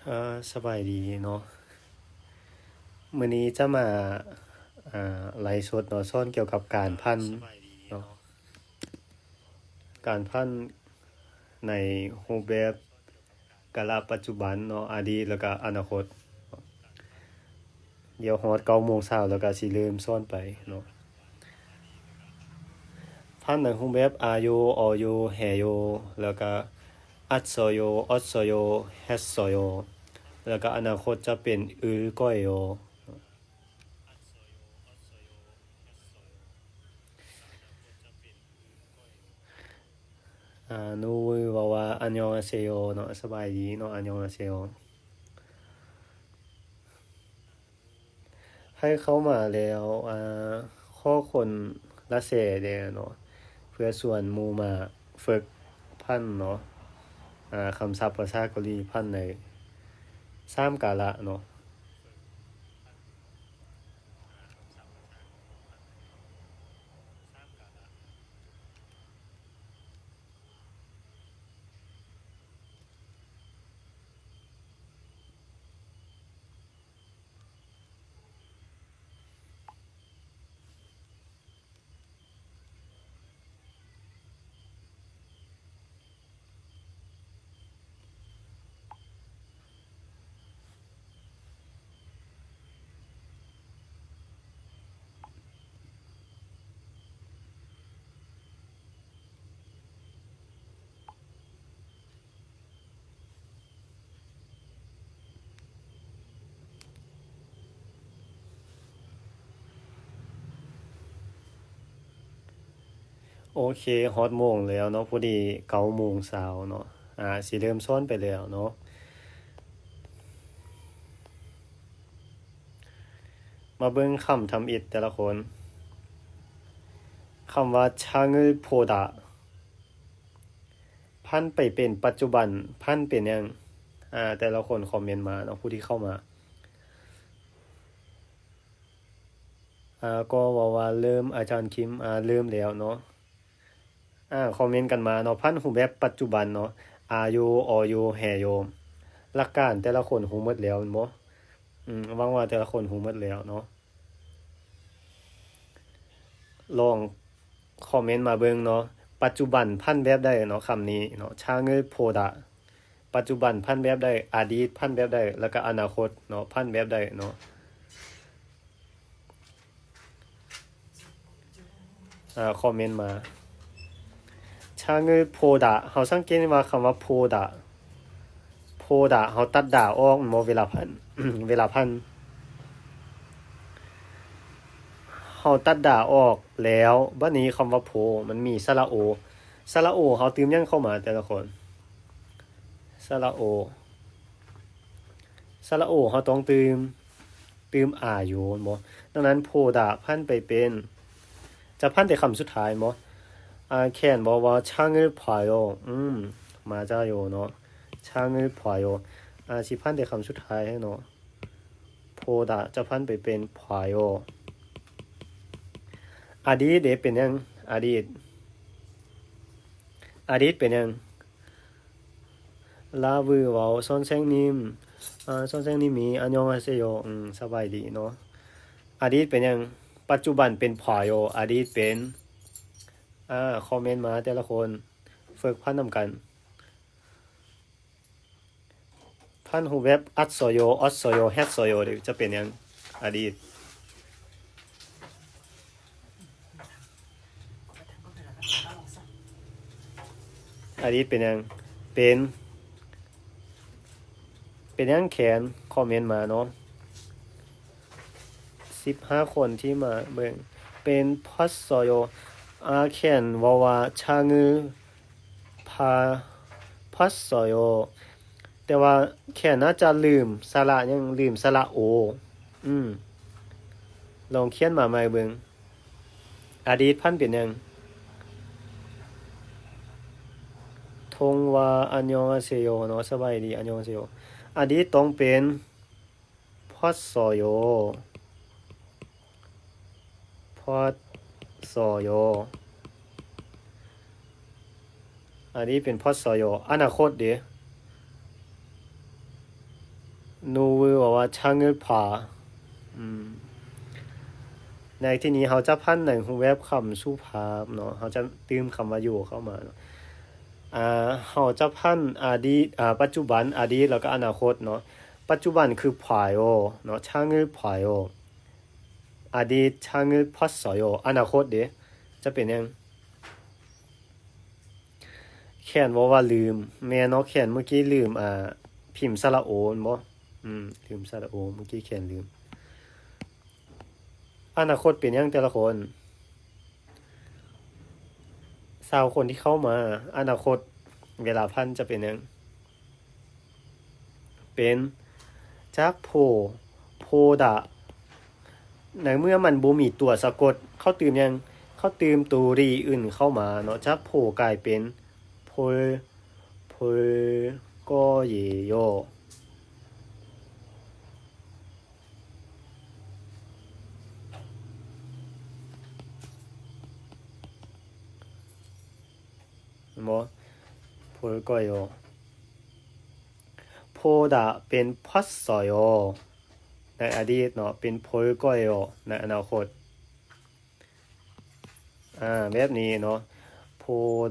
ເອີ ສະບາຍດີເນາະ. ມື້ນີ້ຈະມາ ອ່າ ໄລຟ໌ສົດເນາະ ສອນກ່ຽວກັບການຜັນເນາະ ການຜັນໃນຮູບແບບກາລະປັດຈຸບັນເນາະ ອະດີດ ແລ້ວກະອະນາຄົດ. ດຽວຮອດເກົ້າໂມງເຊົ້າ ແລ້ວກະຊິເລີ່ມສອນໄປເນາະ. ຜັນໃນຮູບແບບ ອາໂຢ ອໍໂຢ ແຮໂຢ ແລ້ວກະ ອັດຊໍໂຢ ອອດຊໍໂຢ ແຮດຊໍໂຢ ແລ້ວກະອະນາຄົດຈະເປັນ ອືກອຍໂຢ. ອາ ນູວືເວົ້າວ່າ ອັນຍອງອາເຊໂຍເນາະ ສະບາຍດີເນາະ ອັນຍອງອາເຊໂຍ. ໃຫ້ເຂົ້າມາແລ້ວ ອາ ຂໍຄົນລະແຊແດ່ເນາະ ເພື່ອຊວນໝູ່ມາຝຶກຜັນເນາະ ອາ ຄຳສັບພາສາເກົາຫຼີ ຜັນໃນສາມກາລະເນາະ. ໂອເຄ ຮອດໂມງແລ້ວເນາະ ພໍດີເກົ້າໂມງຊາວເນາະ ອາ ຊິເລີ່ມສອນໄປແລ້ວເນາະ. ມາເບິ່ງຄຳທຳອິດແຕ່ລະຄົນ. ຄຳວ່າ 장을 보다 ຜັນໄປເປັນປັດຈຸບັນ ຜັນເປັນຫຍັງ? ອາ ແຕ່ລະຄົນຄອມເມັນມາເນາະ ຜູ້ທີ່ເຂົ້າມາ. ອາ ກໍເວົ້າວ່າເລີ່ມ ອາຈານຄິມ ອາ ເລີ່ມແລ້ວເນາະ. ອາ ຄອມເມັນກັນມາເນາະ ຜັນຮູບແບບປັດຈຸບັນເນາະ ອາໂຢ ອໍໂຢ ແຮໂຢ. ຫຼັກການແຕ່ລະຄົນຮູ້ໝົດແລ້ວແມ່ນບໍ່? ອືມ ຫວັງວ່າແຕ່ລະຄົນຮູ້ໝົດແລ້ວເນາະ. ລອງຄອມເມັນມາເບິ່ງເນາະ ປັດຈຸບັນຜັນແບບໃດເນາະ ຄຳນີ້ເນາະ 장을 보다 ປັດຈຸບັນຜັນແບບໃດ ອະດີດຜັນແບບໃດ ແລ້ວກະອະນາຄົດເນາະ ຜັນແບບໃດເນາະ. ອາ ຄອມເມັນມາ 장을 보다 ເຮົາສັງເກດວ່າຄຳວ່າ 보다 보다 ເຮົາຕັດດາອອກແມ່ນບໍ່? ເວລາຜັນ ເວລາຜັນ ເຮົາຕັດດາອອກແລ້ວ ບາດນີ້ຄຳວ່າ ໂພ ມັນມີສະຫຼະໂອ ສະຫຼະໂອເຮົາຕື່ມຫຍັງເຂົ້າມາແຕ່ລະຄົນ? ສະຫຼະໂອ ສະຫຼະໂອເຮົາຕ້ອງຕື່ມ ຕື່ມ ອາໂຢ ແມ່ນບໍ່? ດັ່ງນັ້ນ ໂພດາ ຜັນໄປເປັນ ຈະຜັນແຕ່ຄຳສຸດທ້າຍແມ່ນບໍ່? ອາ ແຂນບອກວ່າ 장을 봐요 ອືມ 맞아요 ເນາະ 장을 봐요. ອາ ຊິຜັນແຕ່ຄຳສຸດທ້າຍໃຫ້ເນາະ ໂພດາ ຈະຜັນໄປເປັນ 봐요. ອະດີດເດ ເປັນຫຍັງ? ອະດີດ ອະດີດເປັນຫຍັງ? ລາວືເວົ້າ ສອນແຊງນິມ ອາ ສອນແຊງນິມມີ ອັນຍອງອາເຊໂຍ ອືມ ສະບາຍດີເນາະ. ອະດີດເປັນຫຍັງ? ປັດຈຸບັນເປັນ 봐요 ອະດີດເປັນ ອາ ຄອມເມັນມາແຕ່ລະຄົນ ຝຶກຜັນນຳກັນ. ຜັນຮູບແບບ ອັດຊໍໂຍ ອອດຊໍໂຍ ແຮດຊໍໂຍ ເດ ຈະເປັນຫຍັງ? ອະດີດ. ອະດີດເປັນຫຍັງ? ເປັນ ເປັນຫຍັງແຂນ? ຄອມເມັນມາເນາະ ສິບຫ້າຄົນທີ່ມາເບິ່ງ ເປັນ 봤어요. ອາ ແຂນເວົ້າວ່າ 장을 봐- 봤어요. ແຕ່ວ່າແຂນໜ້າຈະລືມສະຫຼະຫຍັງ? ລືມສະຫຼະໂອ. ອືມ ລອງຂຽນມາໃໝ່ເບິ່ງ. ອະດີດຜັນເປັນຫຍັງ?ທົງວ່າ 안녕하세요 ເນາະ ສະບາຍດີ 안녕하세요. ອະດີດຕ້ອງເປັນ 봤어요. 봤어요. ອະດີດເປັນ 봤어요. ອະນາຄົດເດ? ວ່າ ຊາງເງິດຜາ. ອືມ ໃນທີ່ນີ້ເຮົາຈະພັນໃນຮູບແບບຄຳສຸພາບເນາະ, ເຮົາຈະຕື່ມຄຳວ່າໂຍເຂົ້າມາເນາະ. ອ່າ ເຮົາຈະພັນອະດີດ ອ່າ ປັດຈຸບັນ, ອະດີດ ແລ້ວກໍອະນາຄົດເນາະ. ປັດຈຸບັນຄື 과ܝܘ ເນາະ, ຊາງເງິດ 과ܝܘ. ອະດີດ ຊາງເງິດ ພວາດຊໍໂຍ. ອະນາຄົດເດ ຈະເປັນຫຍັງ? ແຂນເວົ້າວ່າລືມ. ແມ່ນເນາະ, ແຂນເມື່ອກີ້ລືມ ອ່າ ພິມສະຫຼະໂອແມ່ນບໍ່? ອືມ ລືມສະຫຼະໂອ, ເມື່ອກີ້ແຂນລືມ. ອະນາຄົດເປັນຫຍັງແຕ່ລະຄົນ? ຊາວຄົນທີ່ເຂົ້າມາ, ອະນາຄົດເວລາພັນຈະເປັນຫຍັງ? ເປັນ ຈາກໂພ ໂພດະ. ໃນເມື່ອມັນບໍ່ມີຕົວສະກົດ, ເຂົາຕື່ມຫຍັງ? ເຂົາຕື່ມໂຕຣີອຶນເຂົ້າມາເນາະ, ຈາກໂພກາຍເປັນ ໂພ ໂພ ກໍເຢໂຍ. ເຫັນບໍ່? ໂພ ກໍເຢໂຍ. ໂພດະເປັນ ພວາດຊໍໂຍ ໃນອະດີດເນາະ, ເປັນ ໂພ ກໍເຢໂຍ ໃນອະນາຄົດ. ອາ ແບບນີ້ເນາະ, ໂພ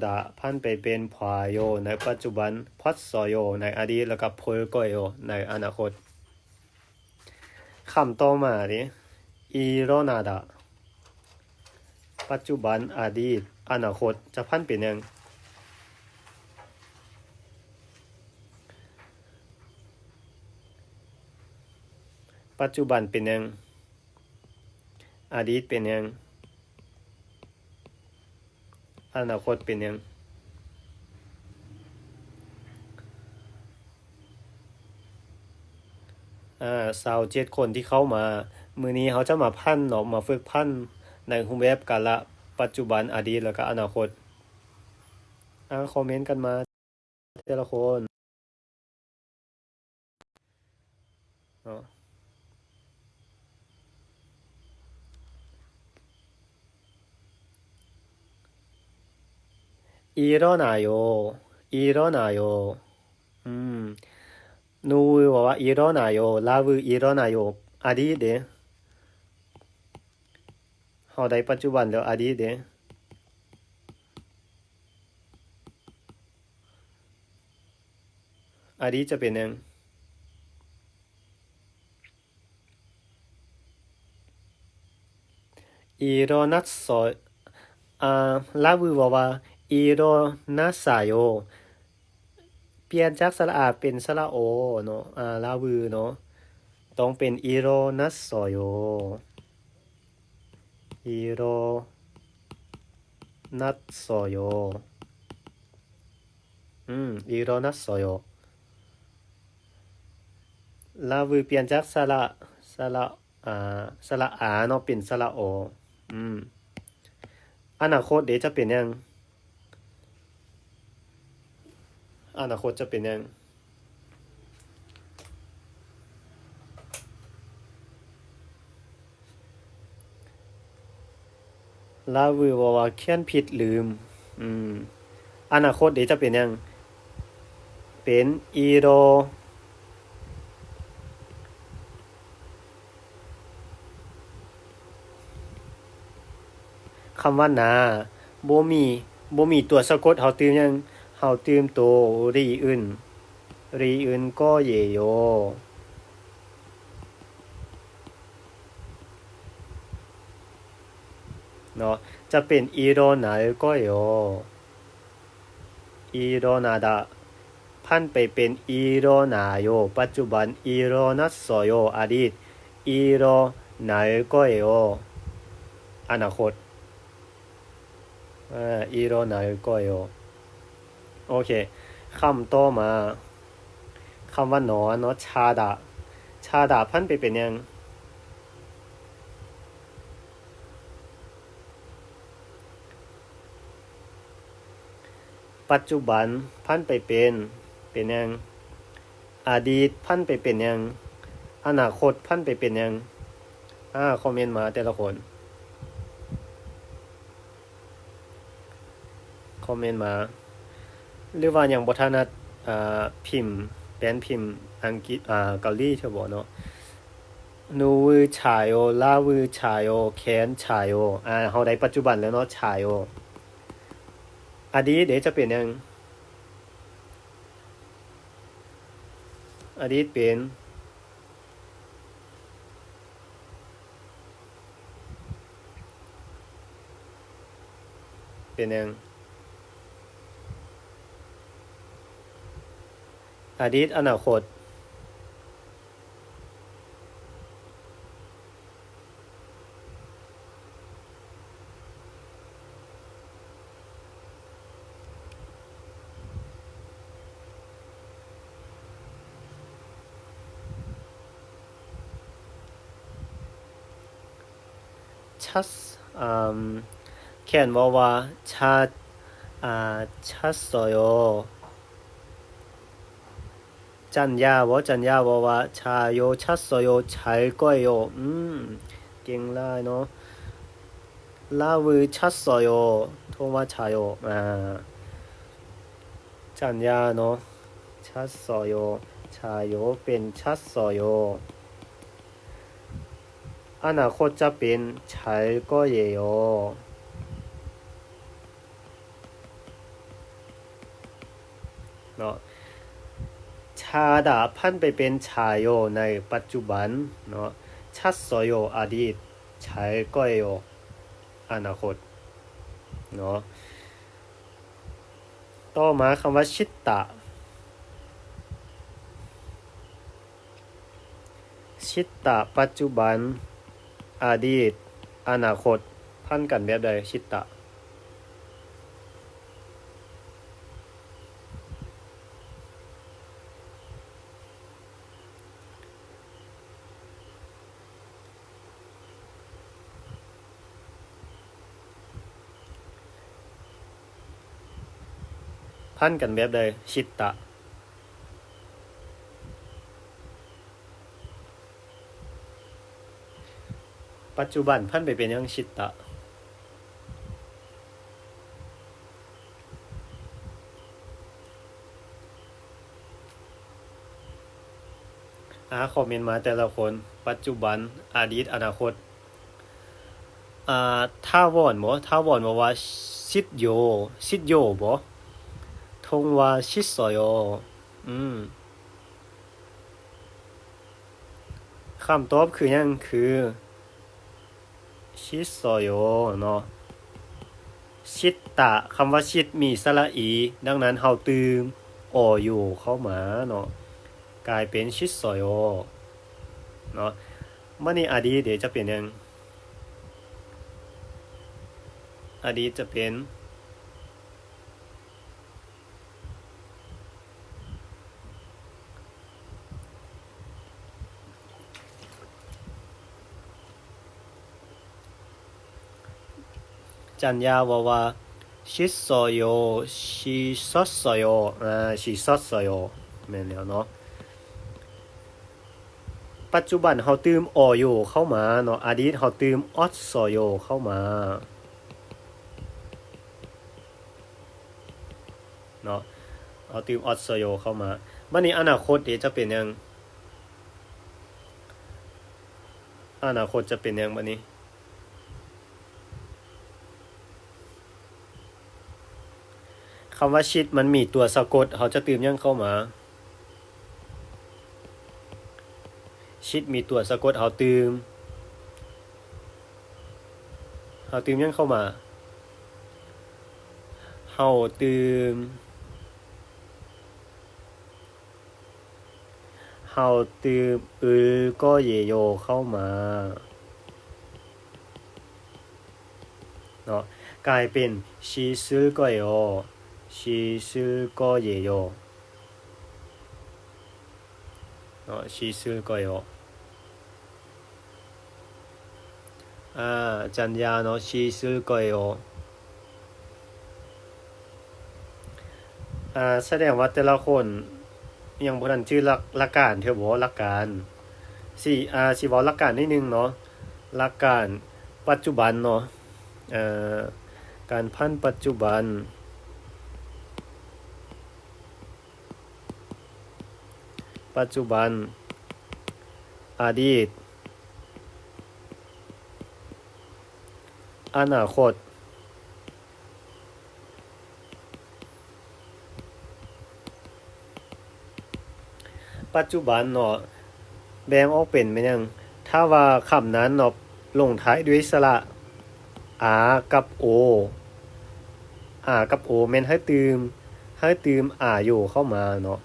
ດະພັນໄປເປັນ ພວາໂຍ ໃນປັດຈຸບັນ, ພວາດຊໍໂຍ ໃນອະດີດ ແລ້ວກໍ ໂພ ກໍເຢໂຍ ໃນອະນາຄົດ. ຄຳຕໍ່ມາເດ ອີໂຣນາດະ. ປັດຈຸບັນ, ອະດີດ, ອະນາຄົດ ຈະພັນເປັນຫຍັງ? ປັດຈຸບັນເປັນຫຍັງ? ອະດີດເປັນຫຍັງ? ອະນາຄົດເປັນຫຍັງ? ອາ ຊາວເຈັດຄົນທີ່ເຂົ້າມາ, ມື້ນີ້ເຮົາຈະມາຜັນເນາະ, ມາຝຶກຜັນໃນຮູບແບບກາລະ, ປັດຈຸບັນ, ອະດີດ ແລ້ວກະອະນາຄົດ. ອາ ຄອມເມັນກັນມາ ແຕ່ລະຄົນເນາະ. ອີໂຣນາໂຍ, ອີໂຣນາໂຍ. ອືມ ນູວື ເວົ້າວ່າ ອີໂຣນາໂຍ, ລາວື ອີໂຣນາໂຍ. ອະດີດເດ ເຮົາໄດ້ປັດຈຸບັນແລ້ວ, ອະດີດເດ ອະດີດຈະເປັນຫຍັງ? ອີໂຣນາຊໍ, ອາ ລາວືເວົ້າວ່າ ອີໂຣນາຊາໂຍ. ປ່ຽນຈາກສະຫຼະອາເປັນສະຫຼະໂອເນາະ, ອາ ລາວືເນາະ, ຕ້ອງເປັນ ອີໂຣນາຊໍໂຍ, ອີໂຣນາຊໍໂຍ. ອືມ ອີໂຣນາຊໍໂຍ. ລາວືປ່ຽນຈາກສະຫຼະ, ສະຫຼະ ອາ ສະຫຼະອາເນາະ ເປັນສະຫຼະອໍ. ອືມ ອະນາຄົດເດ ຈະເປັນຫຍັງ? ອະນາຄົດຈະເປັນຫຍັງ? ລາວືເວົ້າວ່າຂຽນຜິດລືມ. ອືມ ອະນາຄົດເດ ຈະເປັນຫຍັງ? ເປັນອີໂຣ. ຄຳວ່ານາ ບໍ່ມີ ບໍ່ມີຕົວສະກົດ, ເຮົາຕື່ມຫຍັງ? ເຮົາຕື່ມໂຕ ຣີອຶນ ຣີອຶນກໍເຢໂຍ ເນາະ ຈະເປັນ ອີໂຣນາໂກໂຍ ອີໂຣນາດະ ຜັນໄປເປັນ ອີໂຣນາໂຍ ປັດຈຸບັນ, ອີໂຣນາໂຊໂຍ ອະດີດ, ອີໂຣນາໂກໂຍ ອະນາຄົດ. ອາ ອີໂຣນາໂກໂຍ. ໂອເຄ ຄຳຕໍ່ມາ ຄຳວ່ານອນເນາະ ຊາດະ ຊາດະ ຜັນໄປເປັນຫຍັງ? ປັດຈຸບັນ ຜັນໄປເປັນ ເປັນຫຍັງ? ອະດີດ ຜັນໄປເປັນຫຍັງ? ອະນາຄົດ ຜັນໄປເປັນຫຍັງ? ອາ ຄອມເມັນມາແຕ່ລະຄົນ ຄອມເມັນມາ ຫຼືວ່າຍັງບໍ່ຖະໜັດ ອາ ພິມ ແປ້ນພິມອັງກິດ ອາ ເກົາຫຼີເທື່ອບໍ່ເນາະ? ໜູວື ຊາໂຢ ລາວື ຊາໂຢ ແຄນ ຊາໂຢ. ອາ ເຮົາໄດ້ປັດຈຸບັນແລ້ວເນາະ ຊາໂຢ. ອະດີດເດ ຈະເປັນຫຍັງ? ອະດີດເປັນ ເປັນຫຍັງ? ອະດີດ ອະນາຄົດ. ຊາສ ອາ ແຄນເວົ້າວ່າ ຊາ ອາ ຊາສໂຊໂຍ. ຈັນຍາເວົ້າ ຈັນຍາເວົ້າວ່າ ຊາໂຢ ຊາສໂຊໂຍ ໄຊກອຍໂຢ. ອືມ ເກັ່ງຫຼາຍເນາະ. ລາວື ຊາສໂຊໂຍ ໂທງວ່າ ຊາໂຢ. ອາ ຈັນຍາເນາະ ຊາສໂຊໂຍ ຊາໂຢ ເປັນ ຊາສໂຊໂຍ. ອະນາຄົດຈະເປັນ ໄຊກອເຢໂຢ ເນາະ. ຊາດາພັນໄປເປັນ ຊາໂຢ ໃນປັດຈຸບັນເນາະ. ຊາສໂຊໂຍ ອະດີດ ໄຊກອເຢໂຢ ອະນາຄົດເນາະ. ຕໍ່ມາຄຳວ່າ ຊິດຕະ ຊິດຕະ ປັດຈຸບັນ ອະດີດ ອະນາຄົດ ພັນກັນແບບໃດ? ຊິດຕະ ພັນກັນແບບໃດ? ຊິດຕະ ປັດຈຸບັນ ພັນໄປເປັນຫຍັງ? ຊິດຕະ. ອາ ຄອມເມັນມາແຕ່ລະຄົນ ປັດຈຸບັນ ອະດີດ ອະນາຄົດ. ອາ ຖາວອນບໍ? ຖາວອນເວົ້າວ່າ ຊິດໂຢ ຊິດໂຢບໍ? ທົງວ່າ ຊິດໂຊໂຢ. ອືມ ຄຳຕອບຄືຫຍັງ? ຄື ຊິດໂຊໂຢເນາະ. ຊິດຕະ ຄຳວ່າຊິດມີສະຫຼະອີ ດັ່ງນັ້ນເຮົາຕື່ມ ໂອ ໂຢ ເຂົ້າມາເນາະ ກາຍເປັນ ຊິດໂຊໂຢ ເນາະ. ບາດນີ້ອະດີດເດ ຈະເປັນຫຍັງ? ອະດີດຈະເປັນ ຈັນຍາເວົ້າວ່າ ຊິດໂຊໂຢ ຊິຊອດໂຊໂຢ ອາ ຊິຊອດໂຊໂຢ ແມ່ນແລ້ວເນາະ. ປັດຈຸບັນເຮົາຕື່ມ ໂອ ໂຢ ເຂົ້າມາເນາະ, ອະດີດເຮົາຕື່ມ ອອດໂຊໂຢ ເຂົ້າມາເນາະ, ເຮົາຕື່ມ ອອດໂຊໂຢ ເຂົ້າມາ. ບັດນີ້ອະນາຄົດເດ ຈະເປັນຫຍັງ? ອະນາຄົດຈະເປັນຫຍັງບັດນີ້? ຄຳວ່າຊິດມັນມີຕົວສະກົດ ເຮົາຈະຕື່ມຫຍັງເຂົ້າມາ? ຊິດມີຕົວສະກົດ ເຮົາຕື່ມ ເຮົາຕື່ມຫຍັງເຂົ້າມາ? ເຮົາຕື່ມ ເຮົາຕື່ມ ອື ກໍ ເຢ ໂຢ ເຂົ້າມາເນາະ, ກາຍເປັນ ຊິຊຶ ກໍ ເຢ ໂຢ ເນາະ, ຊິຊຶ ກໍ ເຢ ໂຢ. ອາ ຈັນຍາເນາະ ຊິຊຶ ກໍ ເຢ ໂຢ. ອາ ສະແດງວ່າແຕ່ລະຄົນຍັງບໍ່ທັນຈື່ຫຼັກ ຫຼັກການເທື່ອບໍ? ຫຼັກການ ຊິ ອາ ຊິເວົ້າຫຼັກການໜ້ອຍໜຶ່ງເນາະ, ຫຼັກການປັດຈຸບັນເນາະ, ເອີ ການຜັນປັດຈຸບັນ ປັດຈຸບັນ ອະດີດ ອະນາຄົດ. ປັດຈຸບັນເນາະ ແບ່ງອອກເປັນແມ່ນຫຍັງ? ຖ້າວ່າຄຳນັ້ນເນາະ ລົງທ້າຍດ້ວຍສະຫຼະ ອາ ກັບ ໂອ ອາ ກັບ ໂອ ແມ່ນໃຫ້ຕື່ມ ໃຫ້ຕື່ມ ອາໂຢ ເຂົ້າມາເນາະ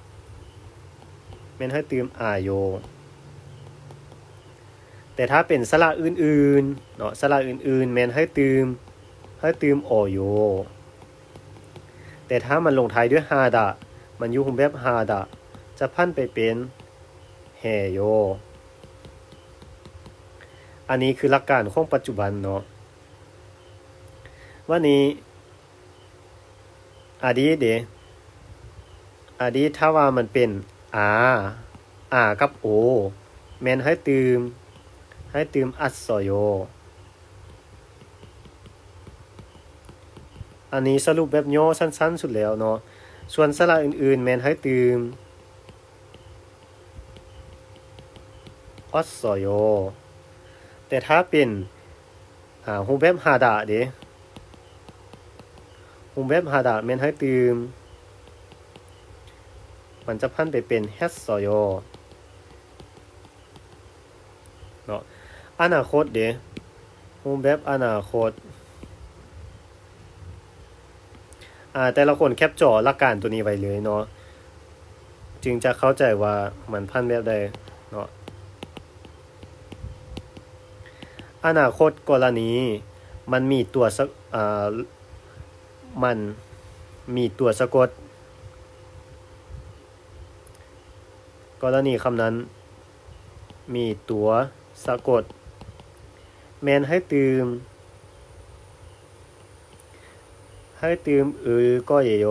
ແມ່ນໃຫ້ຕື່ມ ອາໂຢ. ແຕ່ຖ້າເປັນສະຫຼະອື່ນໆເນາະ ສະຫຼະອື່ນໆ ແມ່ນໃຫ້ຕື່ມ ໃຫ້ຕື່ມ ໂອໂຢ. ແຕ່ຖ້າມັນລົງທ້າຍດ້ວຍ ຮາດະ ມັນຢູ່ຮູບແບບ ຮາດະ ຈະຜັນໄປເປັນ ແຮໂຢ. ອັນນີ້ຄືຫຼັກການຂອງປັດຈຸບັນເນາະ. ບາດນີ້ ອະດີດເດ ອະດີດ ຖ້າວ່າມັນເປັນ ອາ ອາ ກັບ ໂອ ແມ່ນໃຫ້ຕື່ມ ໃຫ້ຕື່ມ ອັດສະໂຢ. ອັນນີ້ສະຫຼຸບແບບຫຍໍ້ສັ້ນໆສຸດແລ້ວເນາະ. ສ່ວນສະຫຼະອື່ນໆ ແມ່ນໃຫ້ຕື່ມ ອອດສະໂຢ. ແຕ່ຖ້າເປັນ ອາ ຮູບແບບ ຮາດະເດ ຮູບແບບ ຮາດະ ແມ່ນໃຫ້ຕື່ມ ມັນຈະຜັນໄປເປັນ ແຮດສະໂຢ ເນາະ. ອະນາຄົດເດ ຮູບແບບອະນາຄົດ. ອາ ແຕ່ລະຄົນແຄບຈໍຫຼັກການໂຕນີ້ໄວ້ເລີຍເນາະ ຈຶ່ງຈະເຂົ້າໃຈວ່າມັນຜັນແບບໃດເນາະ. ອະນາຄົດກໍລະນີ ມັນມີຕົວສະ ອາ ມັນມີຕົວສະກົດ. ກໍລະນີຄຳນັ້ນມີຕົວສະກົດ ແມ່ນໃຫ້ຕື່ມ ໃຫ້ຕື່ມ ອື ກໍເຢໂຢ.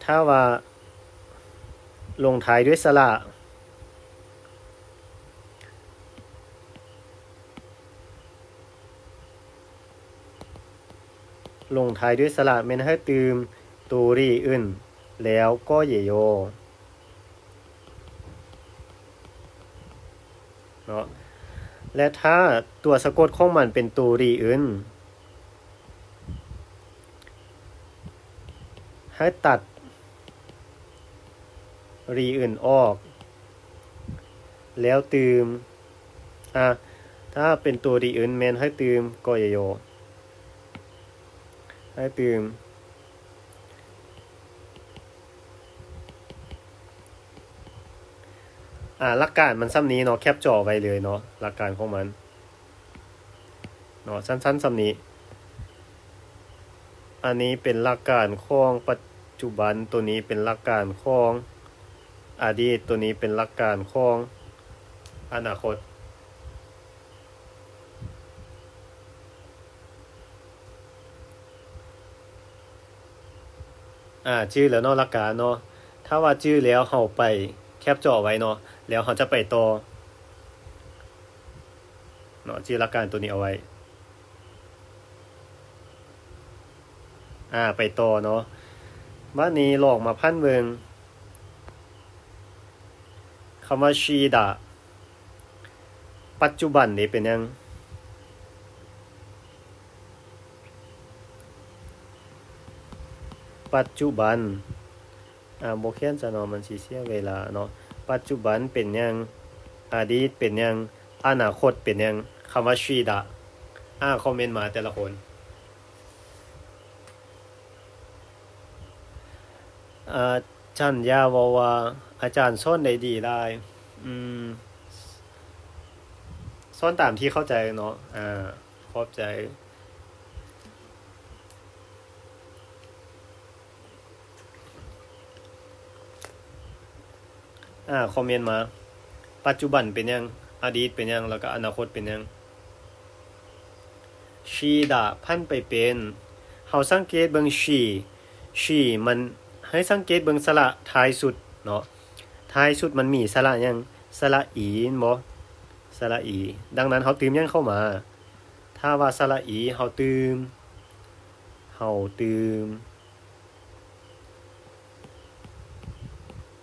ຖ້າວ່າລົງທ້າຍດ້ວຍສະຫຼະ ລົງທ້າຍດ້ວຍສະຫຼະ ແມ່ນໃຫ້ຕື່ມ ໂຕຣິອຶນ ແລ້ວກໍເຢໂຢ ເນາະ. ແລະ ຖ້າຕົວສະກົດຂອງມັນເປັນໂຕຣິອຶນ ໃຫ້ຕັດ ຣີອຶນອອກ ແລ້ວຕື່ມ ອາ ຖ້າເປັນໂຕຣີອຶນແມ່ນໃຫ້ຕື່ມ ກໍເຢໂຢ ໃຫ້ຕື່ມ ອາ ຫຼັກການມັນສ່ຳນີ້ເນາະ ແຄບຈໍໄວ້ເລີຍເນາະ ຫຼັກການຂອງມັນ. ເນາະ ສັ້ນໆສ່ຳນີ້. ອັນນີ້ເປັນຫຼັກການຂອງປັດຈຸບັນ, ໂຕນີ້ເປັນຫຼັກການຂອງອະດີດ, ໂຕນີ້ເປັນຫຼັກການຂອງອະນາຄົດ. ອາ ຈື່ແລ້ວເນາະ ຫຼັກການເນາະ. ຖ້າວ່າຈື່ແລ້ວ ເຮົາໄປແຄບຈໍໄວ້ເນາະ ແລ້ວເຮົາຈະໄປຕໍ່. ເນາະ ຈື່ຫຼັກການໂຕນີ້ເອົາໄວ້. ອາ ໄປຕໍ່ເນາະ. ບາດນີ້ລອງມາຜັນເບິ່ງຄຳວ່າ ຊີດະ ປັດຈຸບັນນີ້ເປັນຫຍັງ? ປັດຈຸບັນ ອາ ບໍ່ຂຽນຊະເນາະ ມັນຊິເສຍເວລາເນາະ. ປັດຈຸບັນເປັນຫຍັງ? ອະດີດເປັນຫຍັງ? ອະນາຄົດເປັນຫຍັງ? ຄຳວ່າ ຊີດະ ອາ ຄອມເມັນມາແຕ່ລະຄົນ. ອາຈານຢາເວົ້າວ່າ ອາຈານສອນໄດ້ດີຫຼາຍ. ອືມ ສອນຕາມທີ່ເຂົ້າໃຈເນາະ. ອາ ຂອບໃຈ. ອາ ຄອມເມັນມາ ປັດຈຸບັນເປັນຫຍັງ? ອະດີດເປັນຫຍັງ? ແລ້ວກະອະນາຄົດເປັນຫຍັງ? ຊີດະ ຜັນໄປເປັນ ເຮົາສັງເກດເບິ່ງ ຊີ ຊີ ມັນ ໃຫ້ສັງເກດເບິ່ງສະຫຼະທ້າຍສຸດເນາະ. ທ້າຍສຸດມັນມີສະຫຼະຫຍັງ? ສະຫຼະອີ ເຫັນບໍ່? ສະຫຼະອີ. ດັ່ງນັ້ນເຮົາຕື່ມຫຍັງເຂົ້າມາ? ຖ້າວ່າສະຫຼະອີ ເຮົາຕື່ມ ເຮົາຕື່ມ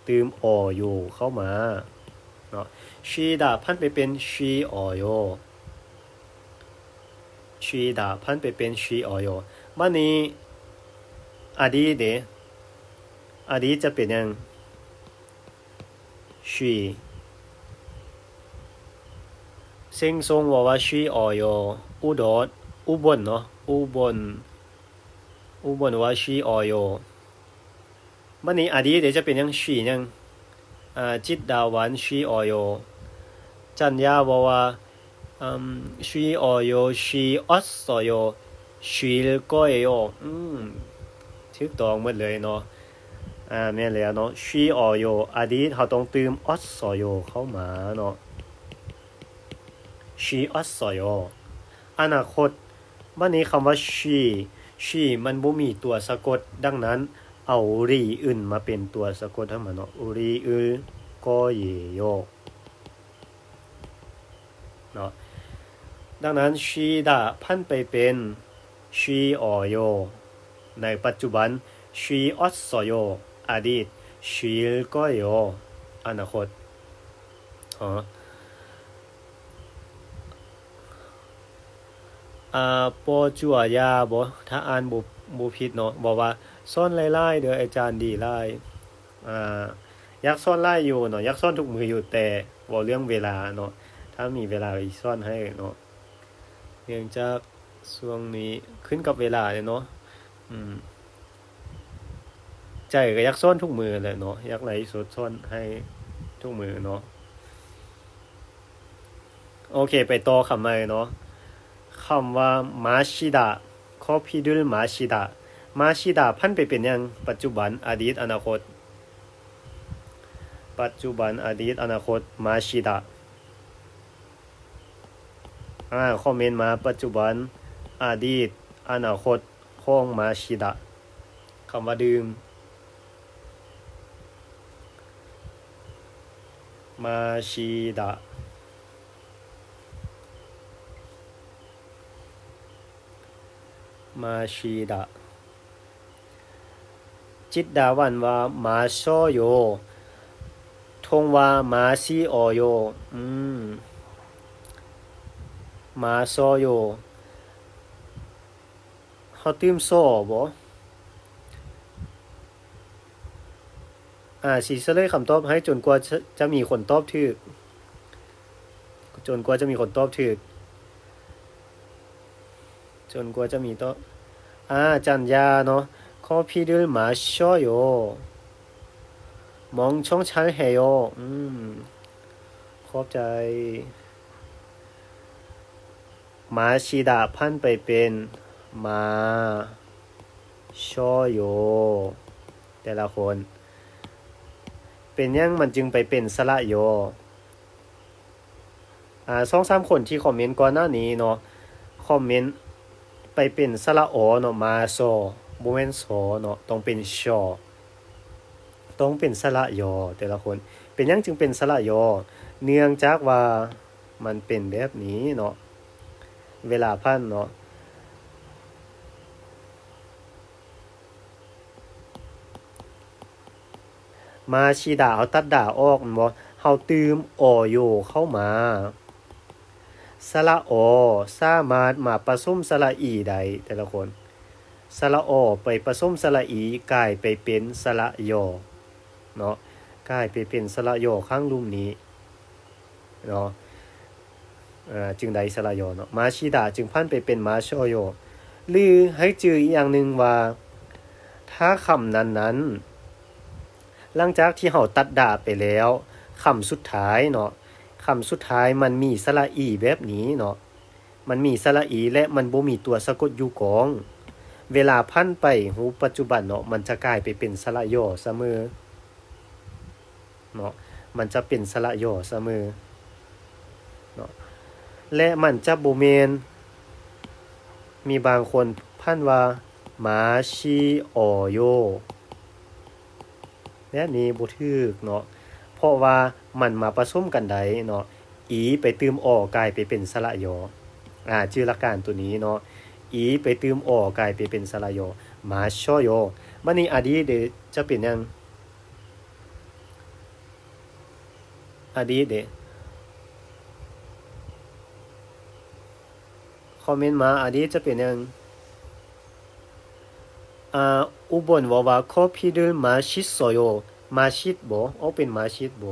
ຕື່ມ ອ ໂຢ ເຂົ້າມາ ນະ. 쉬다 ຜັນໄປເປັນ 쉬어요. 쉬다 ຜັນໄປເປັນ 쉬어요. ບາດນີ້ ອະດີດເດ ອະດີດຈະເປັນຫຍັງ? ຊີ. ເຊັງຊົງເວົ້າວ່າ 쉬어요. ອຸດອນ ອຸບົນເນາະ ອຸບົນ ອຸບົນວ່າ 쉬어요. ບາດນີ້ ອະດີດເດ ຈະເປັນຫຍັງ? ຊີຫຍັງ? ອາ ຈິດດາວັນ 쉬어요. ຈັນຍາເວົ້າວ່າ 음, 쉬어요, 쉬었어요, 쉴 거예요. ອືມ ຖືກຕ້ອງໝົດເລີຍເນາະ. ອາ ແມ່ນແລ້ວເນາະ 쉬어요 ອະດີດ ເຮົາຕ້ອງຕື່ມ 었어요 ເຂົ້າມາເນາະ. 쉬었어요 ອະນາຄົດ. ບາດນີ້ຄຳວ່າ 쉴 ຊີ ມັນບໍ່ມີຕົວສະກົດ, ດັ່ງນັ້ນ ເອົາ 리을 ມາເປັນຕົວສະກົດໃຫ້ມັນເນາະ 리을 거예요 ເນາະ. ດັ່ງນັ້ນ 쉬다 ຜັນໄປເປັນ 쉬어요 ໃນປັດຈຸບັນ, 쉬었어요 ອະດີດ, 쉴 거예요 ອະນາຄົດ. ເນາະ ອາ ປໍຈູອາຢາບໍ ຖ້າອ່ານບໍ່ ບໍ່ຜິດເນາະ ບອກວ່າ ສອນຫຼາຍໆເດີ ອາຈານດີຫຼາຍ. ອາ ຢາກສອນຫຼາຍຢູ່ເນາະ ຢາກສອນທຸກມື້ຢູ່ ແຕ່ເວົ້າເລື່ອງເວລາເນາະ ຖ້າມີເວລາກໍຊິສອນໃຫ້ເນາະ. ເນື່ອງຈາກຊ່ວງນີ້ຂຶ້ນກັບເວລາເດເນາະ ອືມ ໃຈກໍຢາກສອນທຸກມື້ແຫຼະເນາະ ຢາກໄລສົດສອນໃຫ້ທຸກມື້ເນາະ. ໂອເຄ ໄປຕໍ່ຄຳໃໝ່ເນາະ. ຄຳວ່າ 마시다, 커피를 마시다. 마시다 ຜັນໄປເປັນຫຍັງ? ປັດຈຸບັນ, ອະດີດ, ອະນາຄົດ. ປັດຈຸບັນ, ອະດີດ, ອະນາຄົດ. 마시다. ອາ ຄອມເມັນມາ ປັດຈຸບັນ, ອະດີດ, ອະນາຄົດ ຂອງ 마시다. ຄຳວ່າດື່ມ. 마시다. 마시다. ຈິດດາວັນວ່າ 마셔요. ທົງວ່າ 마시어요. ອືມ 마셔요. ເຮົາຕື່ມ ຊໍ ບໍ? ອາ ຊິສະເຫຼີຍຄຳຕອບໃຫ້ຈົນກວ່າຈະ ຈະມີຄົນຕອບຖືກ, ຈົນກວ່າຈະມີຄົນຕອບຖືກ, ຈົນກວ່າຈະມີຕອບ. ອາ ຈັນຍາເນາະ, 커피를 마셔요. 멍청 잘 해요. ອືມ ຂອບໃຈ. 마시다 ຜັນໄປເປັນ 마셔요. ແຕ່ລະຄົນ ເປັນຫຍັງມັນຈຶ່ງໄປເປັນສະຫຼະ 요? ອາ ສອງສາມຄົນທີ່ຄອມເມັນກ່ອນໜ້ານີ້ເນາະ, ຄອມເມັນໄປເປັນສະຫຼະ ອ ເນາະ, 마셔 ບໍ່ແມ່ນ ຊໍ ເນາະ, ຕ້ອງເປັນ 셔. ຕ້ອງເປັນສະຫຼະ ຍໍ ແຕ່ລະຄົນ. ເປັນຫຍັງຈຶ່ງເປັນສະຫຼະ ຍໍ? ເນື່ອງຈາກວ່າມັນເປັນແບບນີ້ເນາະ, ເວລາຜັນເນາະ. 마시다 ເຮົາຕັດດາອອກແມ່ນບໍ່? ເຮົາຕື່ມ ອ ໂຍ ເຂົ້າມາ. ສະຫຼະ ອ ສາມາດມາປະສົມສະຫຼະ ອີ ໄດ້ ແຕ່ລະຄົນ. ສະຫຼະ ອ ໄປປະສົມສະຫຼະ ອີ ກາຍໄປເປັນສະຫຼະ ຍໍ ເນາະ, ກາຍໄປເປັນສະຫຼະ ຍໍ ຂ້າງລຸ່ມນີ້ເນາະ, ເອີ ຈຶ່ງໄດ້ສະຫຼະ ຍໍ ເນາະ. 마시다 ຈຶ່ງຜັນໄປເປັນ 마셔요. ຫຼື ໃຫ້ຈື່ອີກຢ່າງໜຶ່ງວ່າ ຖ້າຄຳນັ້ນໆ ຫຼັງຈາກທີ່ເຮົາຕັດດາໄປແລ້ວ ຄຳສຸດທ້າຍເນາະ, ຄຳສຸດທ້າຍມັນມີສະຫຼະ ອີ ແບບນີ້ເນາະ, ມັນມີສະຫຼະ ອີ ແລະ ມັນບໍ່ມີຕົວສະກົດຢູ່ກ້ອງ. ເວລາຜັນໄປຮູບປັດຈຸບັນເນາະ, ມັນຈະກາຍໄປເປັນສະຫຼະ ຍໍ ສະເໝີເນາະ, ມັນຈະເປັນສະຫຼະ ຍໍ ສະເໝີເນາະ, ແລະ ມັນຈະບໍ່ແມ່ນ ມີບາງຄົນຜັນວ່າ ມາຊີອອໂຢ ແບບນີ້ບໍ່ຖືກເນາະ, ເພາະວ່າມັນມາປະສົມກັນໄດ້ເນາະ, ອີໄປຕື່ມ ອ ກາຍໄປເປັນສະຫຼະ ຢອ. ອາ ຈື່ຫຼັກການໂຕນີ້ເນາະ, ອີໄປຕື່ມ ອ ກາຍໄປເປັນສະຫຼະ ຢອ, ມາຊໍໂຢ. ບາດນີ້ອະດີດເດ ຈະເປັນຫຍັງ? ອະດີດເດ? ຄອມເມັນມາ ອະດີດຈະເປັນຫຍັງ? ອາ ອຸບົນເວົ້າວ່າ 커피를 마셨어요. 마셨 ບໍ? ອອກເປັນ 마셨 ບໍ?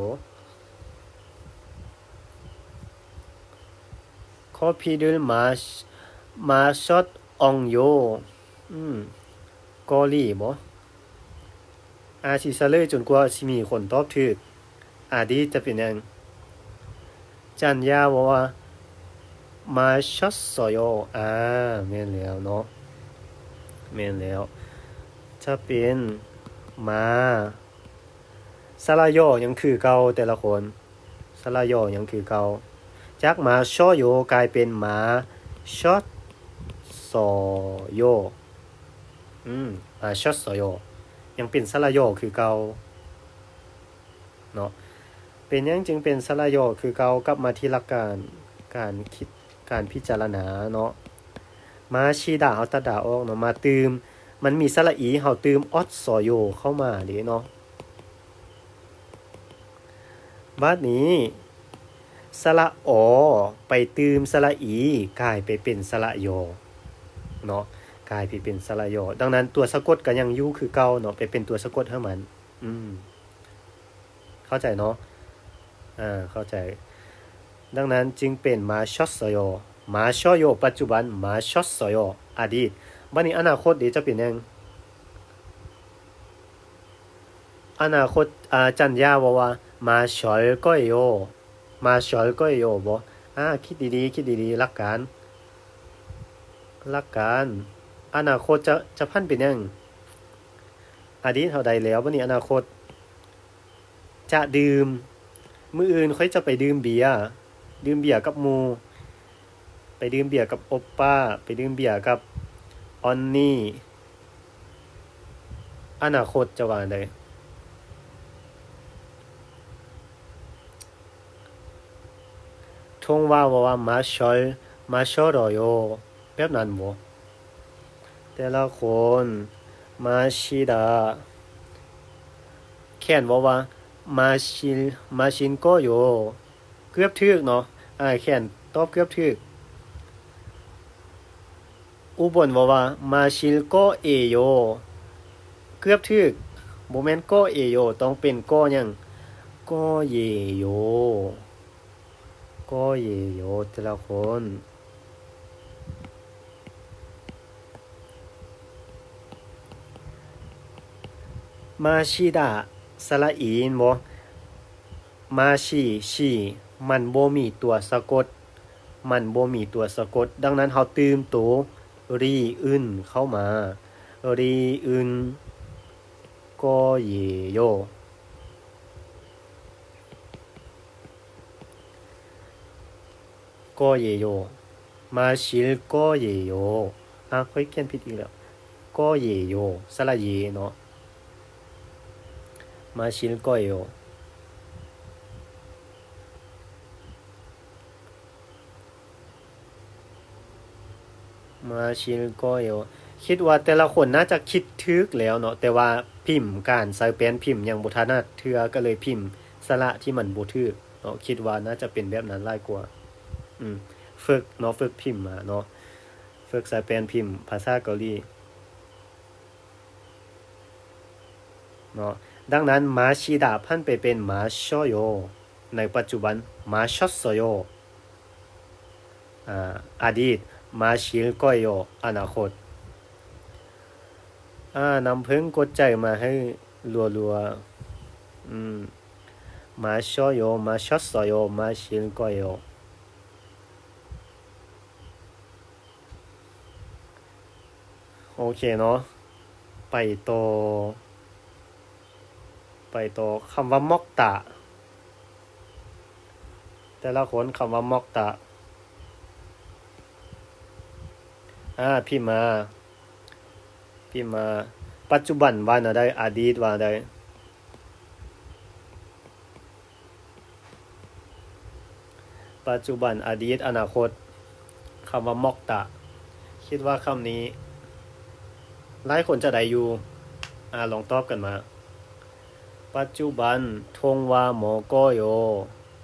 커피를 마시- 마셨어요. ອືມ ກໍລີບໍ? ອາ ຊິສະເຫຼີຍຈົນກວ່າຊິມີຄົນຕອບຖືກ. ອະດີດຈະເປັນຫຍັງ? ຈັນຍາເວົ້າວ່າ 마셨어요. ອາ ແມ່ນແລ້ວເນາະ ແມ່ນແລ້ວ ຈະເປັນ ມາ ສະຫຼະ ຢໍ ຍັງຄືເກົ່າແຕ່ລະຄົນ. ສະຫຼະ ຢໍ ຍັງຄືເກົ່າ. ຈາກ 마셔요 ກາຍເປັນ 마셨어요. ອືມ 마셨어요 ຍັງເປັນສະຫຼະ ຢໍ ຄືເກົ່າເນາະ. ເປັນຫຍັງຈຶ່ງເປັນສະຫຼະ ຢໍ ຄືເກົ່າ? ກັບມາທີ່ຫຼັກການການຄິດ ການພິຈາລະນາເນາະ. ມາຊິດາ ເຮົາຕັດດາອອກເນາະ ມາຕື່ມ ມັນມີສະຫຼະອີ ເຮົາຕື່ມ 었어요 ເຂົ້າມາເດ້ເນາະ. ບາດນີ້ ສະຫຼະ ອໍ ໄປຕື່ມສະຫຼະອີ ກາຍໄປເປັນສະຫຼະ ຢໍ ເນາະ ກາຍໄປເປັນສະຫຼະ ຢໍ. ດັ່ງນັ້ນ ຕົວສະກົດກໍຍັງຢູ່ຄືເກົ່າເນາະ ໄປເປັນຕົວສະກົດໃຫ້ມັນ. ອືມ ເຂົ້າໃຈເນາະ? ອາ ເຂົ້າໃຈ. ດັ່ງນັ້ນຈຶ່ງເປັນ 마셨어요. 마셔요 ປັດຈຸບັນ, 마셨어요 ອະດີດ. ບາດນີ້ອະນາຄົດເດ ຈະເປັນຫຍັງ? ອະນາຄົດ ອາ ຈັນຍາເວົ້າວ່າ 마실 거예요. 마실 거예요 ບໍ? ອາ ຄິດດີໆ ຄິດດີໆ ຫຼັກການ ຫຼັກການ ອະນາຄົດຈະ ຈະຜັນເປັນຫຍັງ? ອະດີດເຮົາໄດ້ແລ້ວ, ບາດນີ້ອະນາຄົດ ຈະດື່ມ. ມື້ອື່ນຂ້ອຍຈະໄປດື່ມເບຍ, ດື່ມເບຍກັບໝູ່, ໄປດື່ມເບຍກັບໂອປ້າ, ໄປດື່ມເບຍກັບອອນນີ. ອະນາຄົດຈະວ່າໃດ? ທົງວາເວົ້າວ່າ 마실, 마시러요 ແບບນັ້ນບໍ? ແຕ່ລະຄົນ 마시다. ແຂນເວົ້າວ່າ 마실, 마실 거예요. ເກືອບຖືກເນາະ. ອາ ແຂນຕອບເກືອບຖືກ. ອຸບົນເວົ້າວ່າ 마실 거예요. ເກືອບຖືກ. ບໍ່ແມ່ນ 거예요. ຕ້ອງເປັນ 거예요. 거예요. 거예요 ແຕ່ລະຄົນ. 마시다 ສະຫຼະອີແມ່ນບໍ່? 마시, 시 ມັນບໍ່ມີຕົວສະກົດ, ມັນບໍ່ມີຕົວສະກົດ. ດັ່ງນັ້ນເຮົາຕື່ມໂຕ 리은 ເຂົ້າມາ. 리은 거예요. 거예요. 마실 거예요. ອາ ຂ້ອຍຂຽນຜິດອີກແລ້ວ. 거예요 ສະຫຼະເຢເນາະ. 마실 거예요. 마실 거예요. ຄິດວ່າແຕ່ລະຄົນໜ້າຈະຄິດຖືກແລ້ວເນາະ, ແຕ່ວ່າພິມ ການໃຊ້ແປ້ນພິມຍັງບໍ່ຖະໜັດເທື່ອ ກໍເລີຍພິມສະຫຼະທີ່ມັນບໍ່ຖືກເນາະ. ຄິດວ່າໜ້າຈະເປັນແບບນັ້ນຫຼາຍກວ່າ. ອືມ ຝຶກເນາະ, ຝຶກພິມມາເນາະ, ຝຶກໃຊ້ແປ້ນພິມພາສາເກົາຫຼີ. ເນາະ. ດັ່ງນັ້ນ 마시다 ຜັນໄປເປັນ 마셔요 ໃນປັດຈຸບັນ, 마셨어요 ອາ ອະດີດ, 마실 거예요 ອະນາຄົດ. ອາ ນ້ຳເຜິ້ງກົດໃຈມາໃຫ້ລັວໆ. ອືມ 마셔요, 마셨어요, 마실 거예요. ໂອເຄເນາະ, ໄປຕໍ່, ໄປຕໍ່. ຄຳວ່າ 먹다 ແຕ່ລະຄົນ, ຄຳວ່າ 먹다 ອາ ພິມມາ, ພິມມາ. ປັດຈຸບັນວ່າແນວໃດ? ອະດີດວ່າໃດ? ປັດຈຸບັນ, ອະດີດ, ອະນາຄົດ. ຄຳວ່າ 먹다 ຄິດວ່າຄຳນີ້ຫຼາຍຄົນຈະໄດ້ຢູ່. ອາ ລອງຕອບກັນມາ. ປັດຈຸບັນ, 통화 먹어요.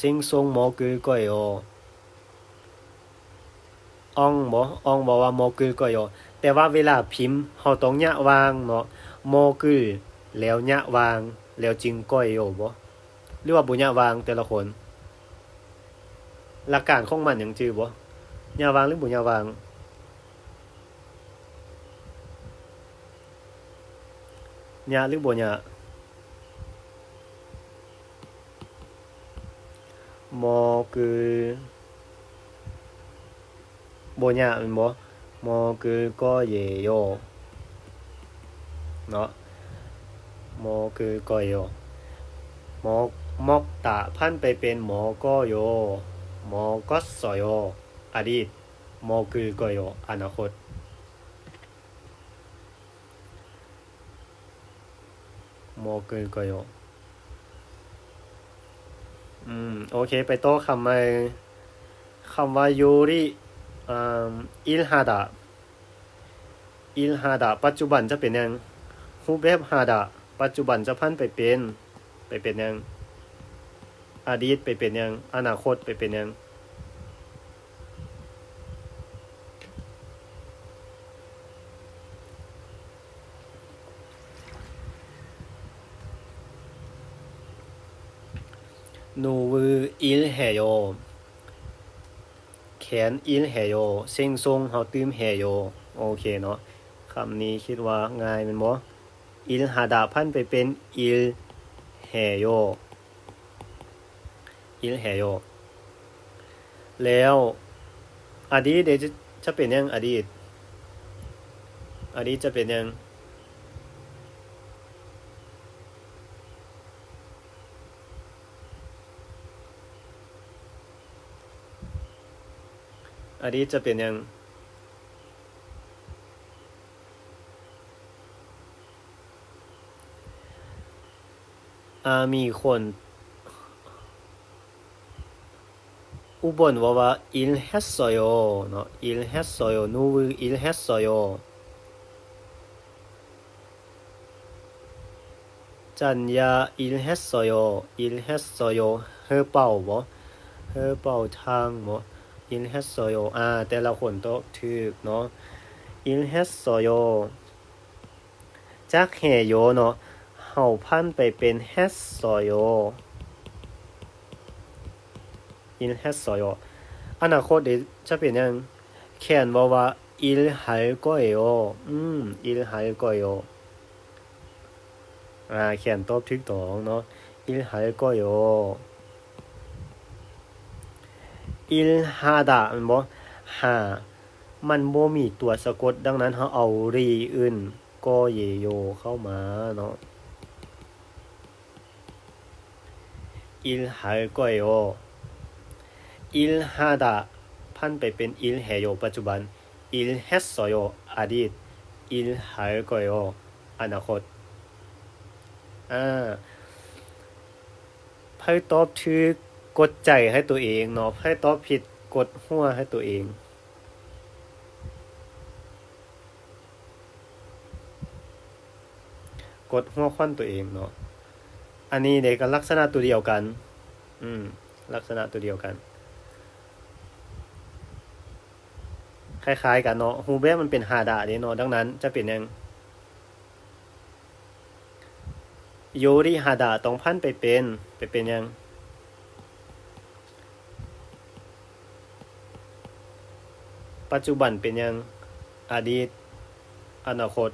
생ܨ 먹을 거예요. ong ບໍ່ ong ເວົ້າວ່າ 먹을 거예요. ແຕ່ວ່າເວລາພິມ ເຮົາຕ້ອງຍະຫວ່າງເນາະ 먹을 ແລ້ວຍະຫວ່າງ ແລ້ວຈຶ່ງ 거예요 ບໍ່ ຫຼືວ່າບໍ່ຍະຫວ່າງແຕ່ລະຄົນ? ຫຼັກການຂອງມັນຍັງຈື່ບໍ່? ຍະຫວ່າງ ຫຼືບໍ່ຍະຫວ່າງ? ຍະ ຫຼືບໍ່ຍະ? 먹을 ບໍ່ຍະແມ່ນບໍ່? 먹을 거예요 ເນາະ 먹을 거예요. 먹, 먹다 ຜັນໄປເປັນ 먹어요, 먹었어요. ອະດີດ 먹을 거예요. ອະນາຄົດ 먹을 거예요. ອືມ ໂອເຄ ໄປຕໍ່ຄຳໃໝ່. ຄຳວ່າ 요리 ອາ 일하다. 일하다 ປັດຈຸບັນຈະເປັນຫຍັງ? ຮູບແບບ 하다 ປັດຈຸບັນຈະຜັນໄປເປັນ ໄປເປັນຫຍັງ? ອະດີດໄປເປັນຫຍັງ? ອະນາຄົດໄປເປັນຫຍັງ? 노을 일해요. ken 일해요. 생ܨ ເຮົາຕື່ມ 해요. ໂອເຄເນາະ ຄຳນີ້ຄິດວ່າງ່າຍແມ່ນບໍ່? 일하다 ຜັນໄປເປັນ 일해요. 일해요. ແລ້ວ ອະດີດເດ ຈະ ຈະເປັນຫຍັງ? ອະດີດ ອະດີດຈະເປັນຫຍັງ? ອະດີດຈະເປັນຫຍັງ? ອາ ມີຄົນ ອຸບົນເວົ້າວ່າ 일했어요 ເນາະ 일했어요. 노을 일했어요. 짠야 일했어요. 일했어요. ເຮີເປົ່າບໍ່? ເຮີເປົ່າທາງບໍ່? 일했어요. ອາ ແຕ່ລະຄົນຕອບຖືກເນາະ. 일했어요. 짝해요ເນາະ ເຮົາຜັນໄປເປັນ 했어요. 일했어요. ອະນາຄົດເດ ຈະເປັນຫຍັງ? ken ເວົ້າວ່າ 일할 거예요. ອືມ 일할 거예요. ອາ ken ຕອບຖືກຕ້ອງເນາະ 일할 거예요. 일하다 ແມ່ນບໍ່? 하 ມັນບໍ່ມີຕົວສະກົດ ດັ່ງນັ້ນເຮົາເອົາ 리을 거예요 ເຂົ້າມາເນາະ. 일할 거예요. 일하다 ຜັນໄປເປັນ 일해요 ປັດຈຸບັນ. 일했어요 ອະດີດ. 일할 거예요 ອະນາຄົດ. ອາ ໃຜຕອບຖືກ ກົດໃຈໃຫ້ຕົວເອງເນາະ, ໃຜຕອບຜິດ ກົດຫົວໃຫ້ຕົວເອງ. ກົດຫົວຂວັນຕົວເອງເນາະ. ອັນນີ້ເດກໍລັກສະນະຕົວດຽວກັນ. ອືມ ລັກສະນະຕົວດຽວກັນ. ຄ້າຍໆກັນເນາະ. ຮູບແບບມັນເປັນຫາດະເດ້ເນາະ. ດັ່ງນັ້ນຈະເປັນຫຍັງ? ໂຢລິຫາດະ ຕ້ອງຜັນໄປເປັນ, ໄປເປັນຫຍັງ? ປັດຈຸບັນເປັນຫຍັງ? ອະດີດ, ອະນາຄົດ.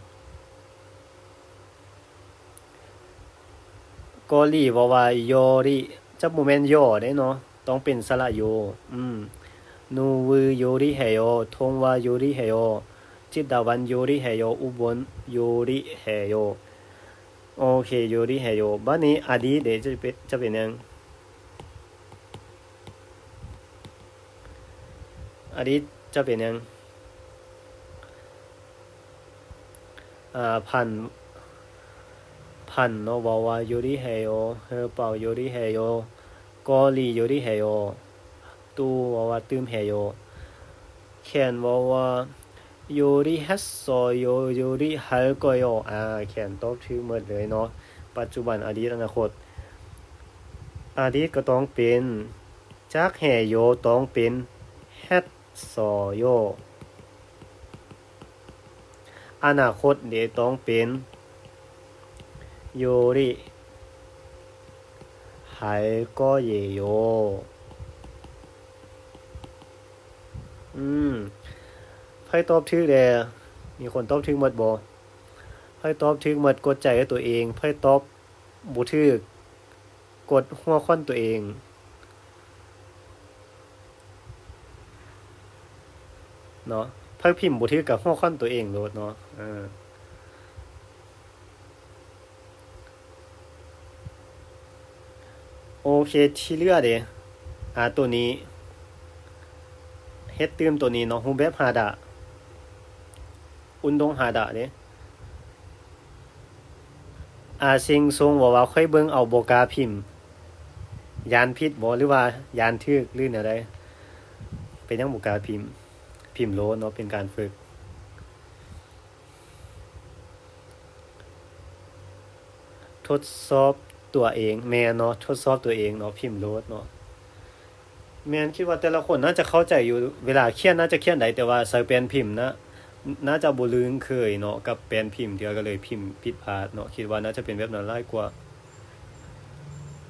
ເກົາຫຼີເວົ້າວ່າໂຢລິ ຈະບໍ່ແມ່ນໂຢເດ້ເນາະ, ຕ້ອງເປັນສະຫຼະໂຍ. ອືມ ນູວືໂຢລິເຮໂຍ, ທົງວາໂຢລິເຮໂຍ, ຈິດດາວັນໂຢລິເຮໂຍ, ອຸບົນໂຢລິເຮໂຍ. ໂອເຄ ໂຢລິເຮໂຍ. ບາດນີ້ອະດີດເດ ຈະເປັນ ຈະເປັນຫຍັງ? ອະດີດຈະເປັນຫຍັງ? ອາ ພັນ ພັນເນາະ ເວົ້າວ່າໂຢລິເຮໂຍ, ເຮີເປົ່າໂຢລິເຮໂຍ, ເກົາຫຼີໂຢລິເຮໂຍ, ຕູເວົ້າວ່າຕື່ມເຮໂຍ, ແຄນເວົ້າວ່າໂຢລິເຮັດໂຊໂຍ, ໂຢລິເຮັດໂກໂຍ. ອາ ແຄນຕອບຖືກໝົດເລີຍເນາະ. ປັດຈຸບັນ, ອະດີດ, ອະນາຄົດ. ອະດີດກໍຕ້ອງເປັນ ຈາກເຮໂຍຕ້ອງເປັນເຮັດ ໂຊໂຍ. ອະນາຄົດເດ ຕ້ອງເປັນໂຢລິ ໄຮກໍເຢໂຍ. ອືມ ໃຜຕອບຖືກແດ່? ມີຄົນຕອບຖືກໝົດບໍ່? ໃຜຕອບຖືກໝົດ ກົດໃຈໃຫ້ຕົວເອງ. ໃຜຕອບ ບໍ່ຖືກ ກົດຫົວຂວັນຕົວເອງເນາະ. ໃຜພິມບໍ່ຖືກກໍຫົວຂວັນຕົວເອງໂລດເນາະ. ເອີ ໂອເຄ ທີ່ເຫຼືອເດ ອາ ໂຕນີ້ ເຮັດຕື່ມໂຕນີ້ເນາະ ຮູບແບບຫາດະ ອຸນດົງຫາດະເດ. ອາ ເຊັງຊົງເວົ້າວ່າ ຂ້ອຍເບິ່ງເອົາ ບໍ່ກ້າພິມ. ຢ້ານຜິດບໍ່ ຫຼືວ່າຢ້ານຖືກ ຫຼືແນວໃດ? ເປັນຫຍັງບໍ່ກ້າພິມ? ພິມໂລດເນາະ ເປັນການຝຶກ. ທົດສອບຕົວເອງ ແມ່ນເນາະ ທົດສອບຕົວເອງເນາະ ພິມໂລດເນາະ. ແມ່ນ ຄິດວ່າແຕ່ລະຄົນໜ້າຈະເຂົ້າໃຈຢູ່ ເວລາຂຽນໜ້າຈະຂຽນໄດ້ ແຕ່ວ່າໃຊ້ແປ້ນພິມນະ ໜ້າຈະບໍ່ລຶ້ງເຄີຍເນາະກັບແປ້ນພິມເທື່ອ ກໍເລີຍພິມຜິດພາດເນາະ. ຄິດວ່າໜ້າຈະເປັນແບບນັ້ນຫຼາຍກວ່າ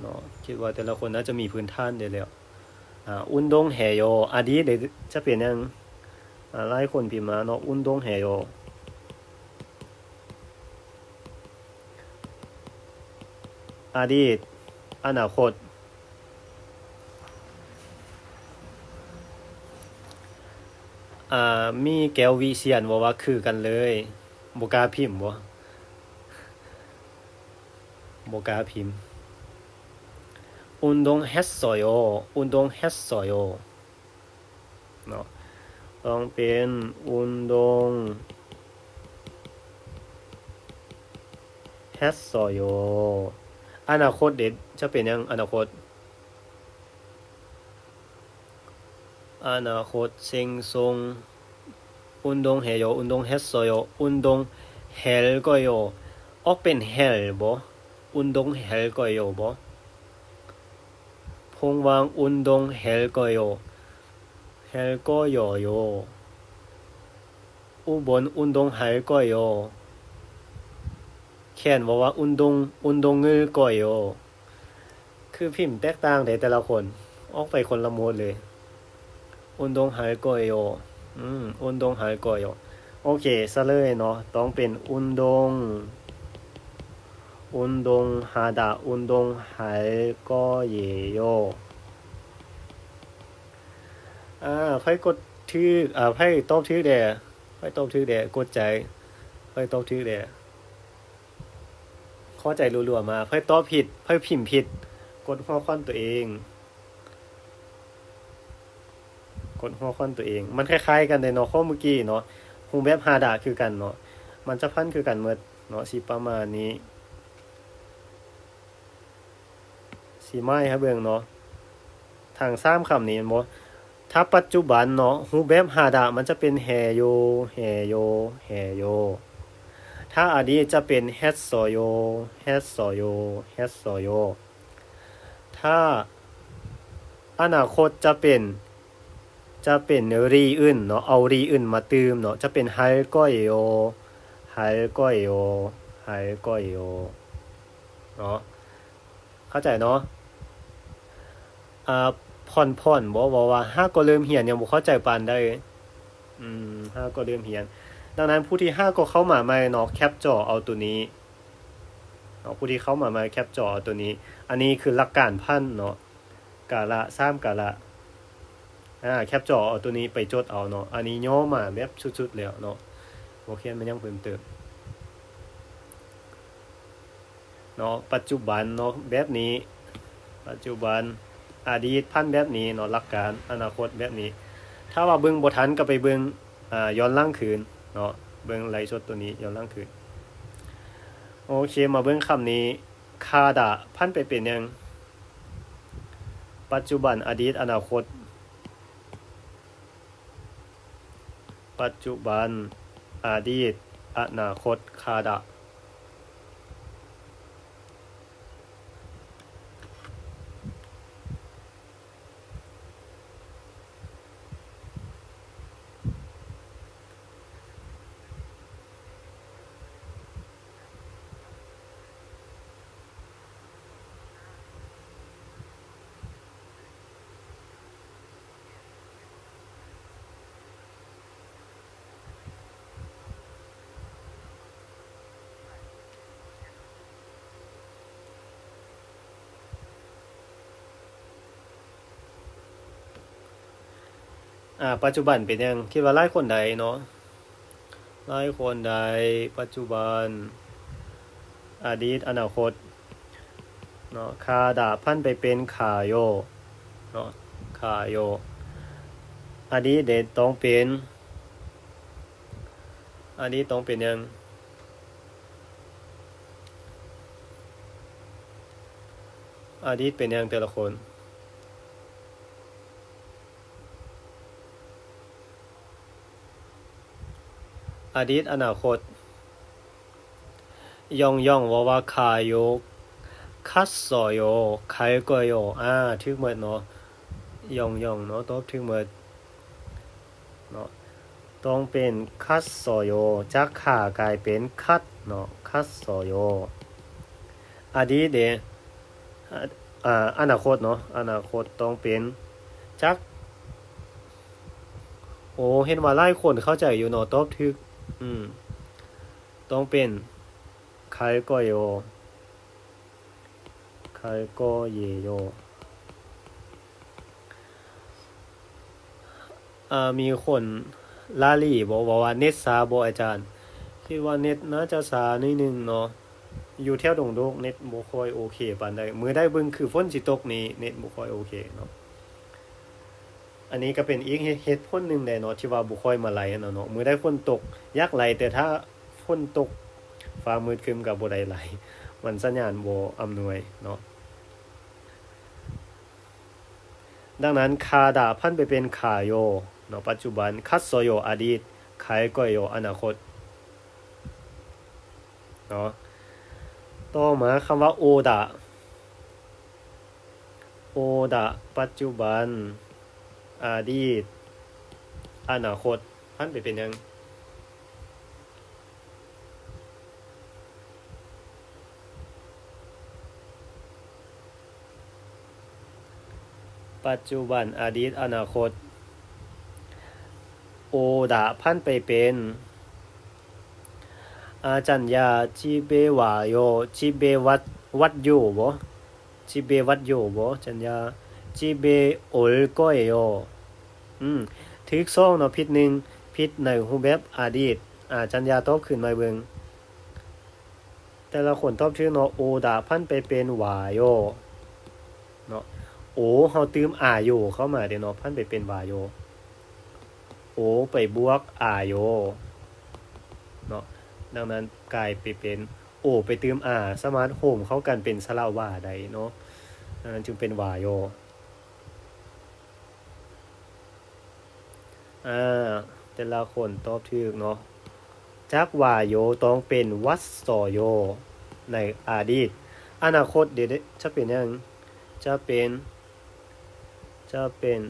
ເນາະ. ຄິດວ່າແຕ່ລະຄົນໜ້າຈະມີພື້ນຖານໄດ້ແລ້ວ. ອາ ອຸນດົງເຮໂຍ ອະດີດເດ ຈະເປັນຫຍັງ? ອາ ຫຼາຍຄົນພິມມາເນາະ ອຸນດົງເຮໂຍ. ອະດີດ ອະນາຄົດ. ອາ ມີແກ້ວວິຊຽນເວົ້າວ່າ ຄືກັນເລີຍ. ບໍ່ກ້າພິມບໍ່? ບໍ່ກ້າພິມ. ອຸນດົງເຮັດໂຊໂຍ ອຸນດົງເຮັດໂຊໂຍ. ເນາະ ຕ້ອງເປັນອຸນດົງເຮັດໂຊໂຍ. ອະນາຄົດເດ ຈະເປັນຫຍັງ? ອະນາຄົດ ອະນາຄົດ ເຊັງຊົງ ອຸນດົງເຮໂຍ ອຸນດົງເຮັດໂຊໂຍ ອຸນດົງເຮລໂກໂຍ. ອອກເປັນເຮລບໍ່? ອຸນດົງເຮລໂກໂຍບໍ່? ພົງວາງ ອຸນດົງເຮລໂກໂຍ ເຮລໂກໂຍໂຍ. ອຸບົນ ອຸນດົງເຮລໂກໂຍ. ແຄນເວົ້າວ່າ ອຸນດົງ ອຸນດົງງືໂກໂຍ. ຄືພິມແຕກຕ່າງເດ້ແຕ່ລະຄົນ ອອກໄປຄົນລະໂໝດເລີຍ. ອຸນດົງເຮລໂກໂຍ. ອືມ ອຸນດົງເຮລໂກໂຍ. ໂອເຄ ສະເຫຼີຍເນາະ ຕ້ອງເປັນອຸນດົງ ອຸນດົງຫາດະ ອຸນດົງເຮລໂກເຢໂຍ. ອາ ໃຜກົດຖືກ ອາ ໃຜຕອບຖືກແດ່? ໃຜຕອບຖືກແດ່? ກົດໃຈ. ໃຜຕອບຖືກແດ່? ຂໍໃຈລັວໆມາ. ໃຜຕອບຜິດ ໃຜພິມຜິດ ກົດຫົວຂວັນຕົວເອງ ກົດຫົວຂວັນຕົວເອງ. ມັນຄ້າຍໆກັນເດ້ເນາະ ຂໍ້ມື້ກີ້ເນາະ ຮູບແບບຫາດະຄືກັນເນາະ ມັນຈະພັນຄືກັນໝົດເນາະ ຊິປະມານນີ້. ຊິໝາຍໃຫ້ເບິ່ງເນາະ ທັງສາມຄຳນີ້ແມ່ນບໍ່? ຖ້າປັດຈຸບັນເນາະ ຮູບແບບຫາດະ ມັນຈະເປັນແຮໂຢ ແຮໂຢ ແຮໂຢ. ຖ້າອະດີດຈະເປັນ 했어요, 했어요, 했어요. ຖ້າອະນາຄົດຈະເປັນ ຈະເປັນ 리을 ເນາະ, ເອົາ 리을 ມາຕື່ມເນາະ, ຈະເປັນ 할 거예요, 할 거예요, 할 거예요 ເນາະ. ເຂົ້າໃຈເນາະ? ອາ ຜ່ອນໆ ບໍ່ ເວົ້າວ່າຫາກໍເລີ່ມຮຽນ ຍັງບໍ່ເຂົ້າໃຈປານໃດ. ອືມ ຫາກໍເລີ່ມຮຽນ. ດັ່ງນັ້ນ ຜູ້ທີ່ຫາກໍເຂົ້າມາໃໝ່ເນາະ ແຄັບຈໍເອົາໂຕນີ້ເນາະ, ຜູ້ທີ່ເຂົ້າມາໃໝ່ແຄັບຈໍເອົາໂຕນີ້. ອັນນີ້ຄືຫຼັກການພັນເນາະ, ກາລະ ສາມກາລະ. ອາ ແຄັບຈໍເອົາໂຕນີ້ໄປຈົດເອົາເນາະ. ອັນນີ້ຫຍໍ້ມາແບບສຸດໆ ແລ້ວເນາະ, ບໍ່ຂຽນມາຫຍັງເພີ່ມເຕີມ. ເນາະ, ປັດຈຸບັນເນາະ ແບບນີ້, ປັດຈຸບັນ, ອະດີດ ພັນແບບນີ້ເນາະ, ຫຼັກການ ອະນາຄົດແບບນີ້. ຖ້າວ່າເບິ່ງບໍ່ທັນກໍໄປເບິ່ງ ອາ ຍ້ອນຫຼັງຄືນເນາະ, ເບິ່ງໄລຟ໌ສົດໂຕນີ້ຍ້ອນຫຼັງຄືນ. ໂອເຄ, ມາເບິ່ງຄຳນີ້, ຄາດາ ພັນໄປເປັນຫຍັງ? ປັດຈຸບັນ, ອະດີດ, ອະນາຄົດ. ປັດຈຸບັນ, ອະດີດ, ອະນາຄົດ, ຄາດາ. ອາ ປັດຈຸບັນເປັນຫຍັງ? ຄິດວ່າຫຼາຍຄົນໄດ້ເນາະ, ຫຼາຍຄົນໄດ້ ປັດຈຸບັນ, ອະດີດ, ອະນາຄົດເນາະ. ຄາດາ ພັນໄປເປັນ ຄາໂຍເນາະ, ຄາໂຍ. ອະດີດເດ ຕ້ອງເປັນ ອະດີດຕ້ອງເປັນຫຍັງ? ອະດີດເປັນຫຍັງແຕ່ລະຄົນ? ອະດີດ, ອະນາຄົດ. ຢອງຢອງ ເວົ້າວ່າ 가요, 갔어요, 갈 거예요. ອາ ຖືກໝົດເນາະ, ຢອງຢອງເນາະ ຕອບຖືກໝົດເນາະ. ຕ້ອງເປັນ 갔어요, ຈາກ 가 ກາຍເປັນ 갔 ເນາະ, 갔어요. ອະດີດເດ ອາ ອະນາຄົດເນາະ, ອະນາຄົດຕ້ອງເປັນ ຈາກ ໂອ ເຫັນວ່າຫຼາຍຄົນເຂົ້າໃຈຢູ່ເນາະ, ຕອບຖືກ. ອືມ ຕ້ອງເປັນ 갈 거예요, 갈 거예요. ອາ ມີຄົນລາລີບໍ ເວົ້າວ່າເນັດຊ້າບໍອາຈານ? ຄິດວ່າເນັດໜ້າຈະຊ້າໜ້ອຍໜຶ່ງເນາະ, ຢູ່ແຖວດົງໂດກເນັດບໍ່ຄ່ອຍໂອເຄປານໃດ. ມື້ໃດເບິ່ງຄືຝົນຊິຕົກນີ້ ເນັດບໍ່ຄ່ອຍໂອເຄເນາະ. ອັນນີ້ກໍເປັນອີກເຫດ ເຫດຜົນໜຶ່ງແດ່ເນາະ ທີ່ວ່າບໍ່ຄ່ອຍມາໄລຫັ້ນນະເນາະ. ມື້ໃດຝົນຕົກຢາກໄລ, ແຕ່ຖ້າຝົນຕົກຟ້າມືດຄຶ້ມກໍບໍ່ໄດ້ໄລ, ມັນສັນຍານບໍ່ອຳນວຍເນາະ. ດັ່ງນັ້ນ 가다 ຜັນໄປເປັນ 가요 ເນາະ ປັດຈຸບັນ, 갔어요 ອະດີດ, 갈 거예요 ອະນາຄົດເນາະ. ຕໍ່ມາຄຳວ່າ 오다, 오다 ປັດຈຸບັນ, ອະດີດ, ອະນາຄົດ, ຜັນໄປເປັນຫຍັງ? ປັດຈຸບັນ, ອະດີດ, ອະນາຄົດ. 오다 ຜັນໄປເປັນ, ອາຈານຢາ, 집에 와요, 집에 왔, 왔요 ບໍ? 집에 왔요 ບໍ? ອາຈານຢາ, 집에 올 거예요. ອືມ ຖືກສອງເນາະ, ຜິດໜຶ່ງ, ຜິດໃນຮູບແບບອະດີດ. ອາຈານຢາຕອບຄືນໃໝ່ເບິ່ງ. ແຕ່ລະຄົນຕອບຖືກເນາະ, 오다 ຜັນໄປເປັນ 와요 ເນາະ. 오 ເຮົາຕື່ມ 아요 ເຂົ້າມາເດ້ເນາະ, ຜັນໄປເປັນ 와요. 오 ໄປບວກ 아요 ເນາະ. ດັ່ງນັ້ນກາຍໄປເປັນ 오 ໄປຕື່ມ 아 ສາມາດໂຮມເຂົ້າກັນເປັນສະຫຼະວາໄດ້ເນາະ. ອັນນັ້ນຈຶ່ງເປັນ 와요. ອາ ແຕ່ລະຄົນຕອບຖືກເນາະ, ດາກວາໂຢ ຕ້ອງເປັນວັດສອໂຢ ໃນອະດີດ. ອະນາຄົດເດ ຈະເປັນຫຍັງ? ຈະເປັນ ຈະເປັນ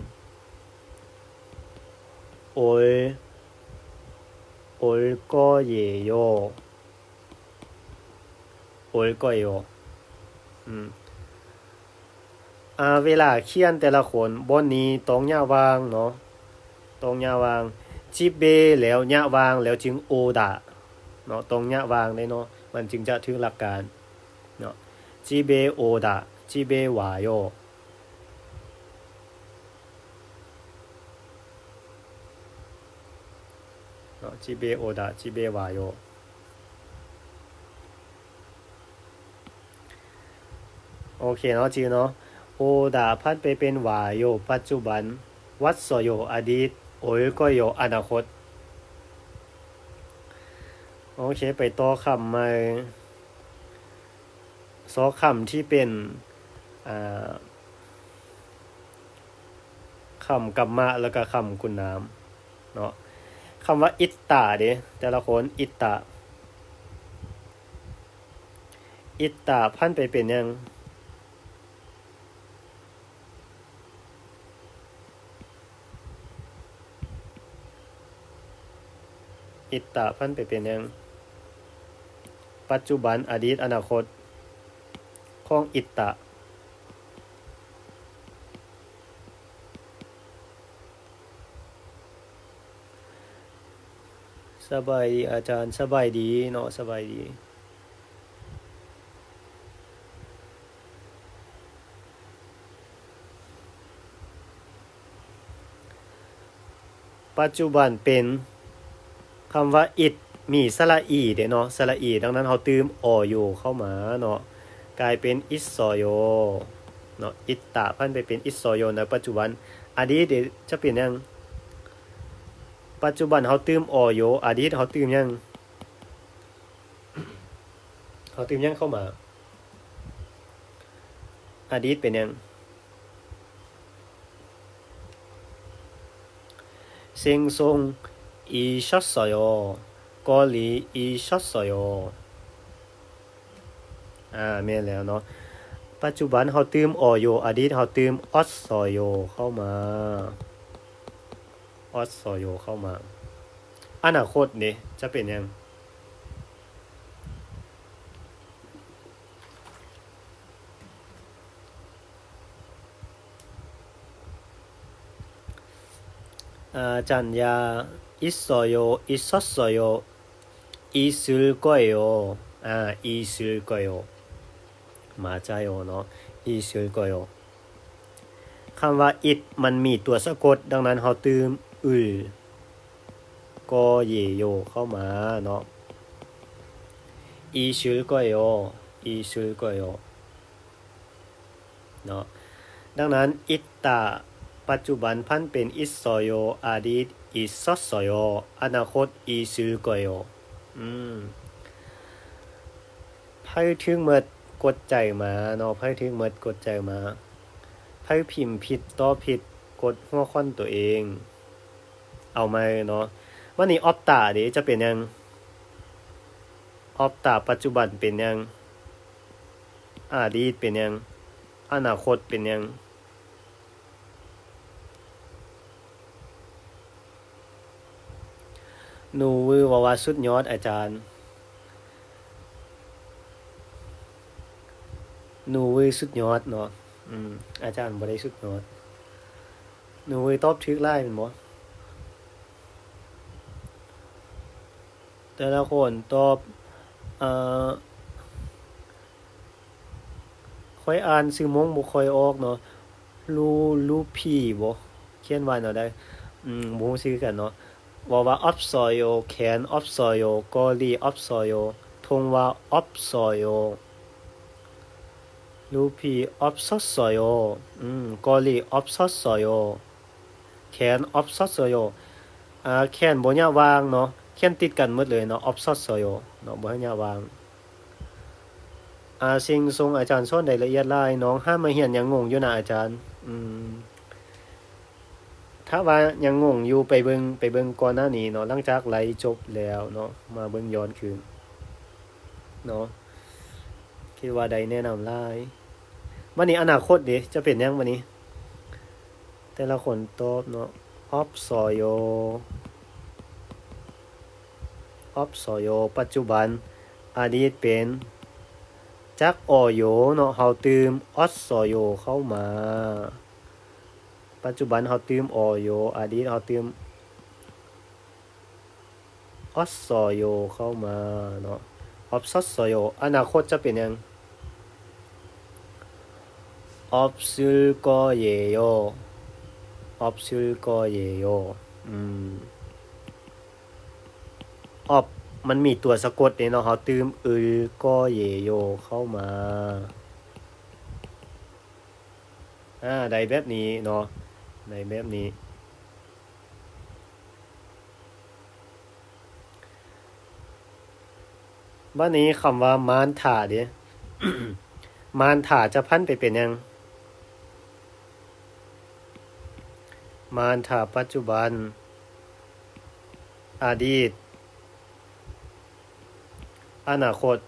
ໂອລ ໂອລກໍເຢໂຢ ໂອລກໍເຢໂຢ. ອືມ ອາ ເວລາຂຽນແຕ່ລະຄົນ ບ່ອນນີ້ຕ້ອງຍະຫວ່າງເນາະ ຕ້ອງຍະຫວ່າງ ຈິເບ ແລ້ວຍະຫວ່າງ ແລ້ວຈຶ່ງໂອດາເນາະ ຕ້ອງຍະຫວ່າງເດ້ເນາະ ມັນຈຶ່ງຈະຖືກຫຼັກການເນາະ ຈິເບໂອດາ ຈິເບວາໂຢ ເນາະ ຈິເບໂອດາ ຈິເບວາໂຢ. ໂອເຄເນາະ ຈື່ເນາະ ໂອດາ ຜັນໄປເປັນວາໂຢ ປັດຈຸບັນ ວັດສະໂຢ ອະດີດ ໂອຍກໍໂຢ ອະນາຄົດ. ໂອເຄ ໄປຕໍ່ຄຳໃໝ່ ຊອກຄຳທີ່ເປັນ ອາ ຄຳກຳມະ ແລ້ວກະຄຳຄຸນນາມເນາະ. ຄຳວ່າອິດຕະເດ ແຕ່ລະຄົນ ອິດຕະ ອິດຕະ ຜັນໄປເປັນຫຍັງ? ອິດຕະ ຜັນໄປເປັນຫຍັງ? ປັດຈຸບັນ, ອະດີດ, ອະນາຄົດ ຂອງອິດຕະ. ສະບາຍດີອາຈານ, ສະບາຍດີເນາະ, ສະບາຍດີ. ປັດຈຸບັນເປັນ ຄຳວ່າອິດ ມີສະຫຼະອີເດເນາະ, ສະຫຼະອີ, ດັ່ງນັ້ນເຮົາຕື່ມ ອ ໂຢ ເຂົ້າມາເນາະ, ກາຍເປັນ ອິດສອໂຢ ເນາະ, ອິດຕະ ຜັນໄປເປັນ ອິດສອໂຢ ໃນປັດຈຸບັນ. ອະດີດເດ ຈະເປັນຫຍັງ? ປັດຈຸບັນເຮົາຕື່ມ ອ ໂຢ, ອະດີດເຮົາຕື່ມຫຍັງ? ເຮົາຕື່ມຫຍັງເຂົ້າມາ? ອະດີດເປັນຫຍັງ? ເຊັງຊົງ 이셨어요. 거리 있었어요. ອາ ແມ່ນແລ້ວເນາະ. ປັດຈຸບັນເຮົາຕື່ມ ອ ໂຢ, ອະດີດເຮົາຕື່ມ 었어요 ເຂົ້າມາ, 었어요 ເຂົ້າມາ. ອະນາຄົດເດ ຈະເປັນຫຍັງ? ອາຈານຢາ 있어요, 있었어요, 있을 거예요. ອາ 있을 거예요. 맞아요 ເນາະ, 있을 거예요. ຄຳວ່າ อิด ມັນມີຕົວສະກົດ, ດັ່ງນັ້ນເຮົາຕື່ມ 을 거예요 ເຂົ້າມາເນາະ, 있을 거예요, 있을 거예요 ເນາະ. ດັ່ງນັ້ນ 있다 ປັດຈຸບັນ ຜັນເປັນ 있어요, ອະດີດ 있었어요, ອະນາຄົດ 있을 거예요. ອືມ ໃຜຖືກໝົດກົດໃຈມາເນາະ, ໃຜຖືກໝົດກົດໃຈມາ. ໃຜພິມຜິດ ຕອບຜິດ ກົດຫົວຂວັນຕົວເອງ. ເອົາໃໝ່ເນາະ. ບາດນີ້ 없다 ເດ ຈະເປັນຫຍັງ? 없다 ປັດຈຸບັນເປັນຫຍັງ? ອະດີດເປັນຫຍັງ? ອະນາຄົດເປັນຫຍັງ? ນູວື ເວົ້າວ່າ ສຸດຍອດອາຈານ. ນູວື ສຸດຍອດເນາະ. ອືມ ອາຈານບໍ່ໄດ້ສຸດຍອດ. ນູວືຕອບຖືກຫຼາຍແມ່ນບໍ່? ແຕ່ລະຄົນຕອບ ເອີ ຂ້ອຍອ່ານຊື່ມົ້ງບໍ່ຄ່ອຍອອກເນາະ. ລູ ລູພີບໍ? ຂຽນວ່າແນວໃດ? ອືມ ບໍ່ຮູ້ຊື່ກັນເນາະ. ເວົ້າວ່າ 없어요, 걘 없어요, 거리 없어요, 통화 없어요, 루피 없었어요, 음, 거리 없었어요, 캔 없었어요. ອາ 캔 ບໍ່ຍະຫວ່າງເນາະ, 캔 ຕິດກັນໝົດເລີຍເນາະ, 없었어요 ເນາະ, ບໍ່ໃຫ້ຍະຫວ່າງ. ອາ ເຊັງຊົງ ອາຈານສອນໄດ້ລະອຽດຫຼາຍ, ນ້ອງຫາມາຮຽນຍັງງົງຢູ່ນະອາຈານ. ອືມ ໄທ ຖ້າວ່າຍັງງົງຢູ່ ໄປເບິ່ງ ໄປເບິ່ງກ່ອນໜ້ານີ້ເນາະ ຫຼັງຈາກໄລຈົບແລ້ວເນາະ ມາເບິ່ງຍ້ອນຄືນເນາະ ຄິດວ່າໄດ້ແນະນຳຫຼາຍ. ບັດນີ້ອະນາຄົດເດ ຈະເປັນຫຍັງບັດນີ້? ແຕ່ລະຄົນຕອບເນາະ ອອບສອໂຍ ອອບສອໂຍ ປັດຈຸບັນ. ອະດີດເປັນ ຈາກອອໂຍເນາະ ເຮົາຕື່ມອອດສອໂຍເຂົ້າມາ. ປັດຈຸບັນເຮົາຕື່ມອອໂຍ ອະດີດເຮົາຕື່ມ ອອດສອໂຍເຂົ້າມາເນາະ ອອບຊອດສອໂຍ. ອະນາຄົດຈະເປັນຫຍັງ? ອອບຊຶລກໍເຢໂຍ ອອບຊຶລກໍເຢໂຍ. ອືມ ອອບ ມັນມີຕົວສະກົດເດ້ເນາະ ເຮົາຕື່ມ ອຶລກໍເຢໂຍເຂົ້າມາ. ອາ ໄດ້ແບບນີ້ເນາະ ໄດ້ແບບນີ້. ບັດນີ້ຄຳວ່າມານທາເດ ມານທາຈະຜັນໄປເປັນຫຍັງ? ມານທາປັດຈຸບັນ ອະດີດ ອະນາຄົດ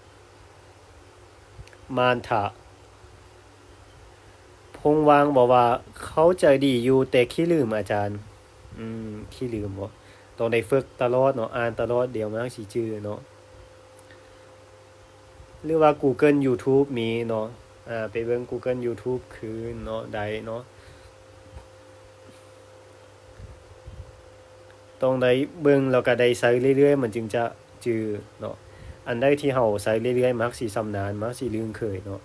ມານທະ. ພົງຫວ່າງບອກວ່າ ເຂົ້າໃຈດີຢູ່ ແຕ່ຂີ້ລືມອາຈານ. ອືມ ຂີ້ລືມບໍ? ຕ້ອງໄດ້ຝຶກຕະຫຼອດເນາະ ອ່ານຕະຫຼອດ ດຽວມັນຊິຈື່ເນາະ. ຫຼືວ່າ Google YouTube ມີເນາະ ອາ ໄປເບິ່ງ Google YouTube ຄືນເນາະ ໄດ້ເນາະ. ຕ້ອງໄດ້ເບິ່ງ ແລ້ວກະໄດ້ໃຊ້ເລື້ອຍໆ ມັນຈຶ່ງຈະຈື່ເນາະ. ອັນໃດທີ່ເຮົາໃຊ້ເລື້ອຍໆ ມັກຊິຊຳນານ ມັກຊິລຶ້ງເຄີຍເນາະ.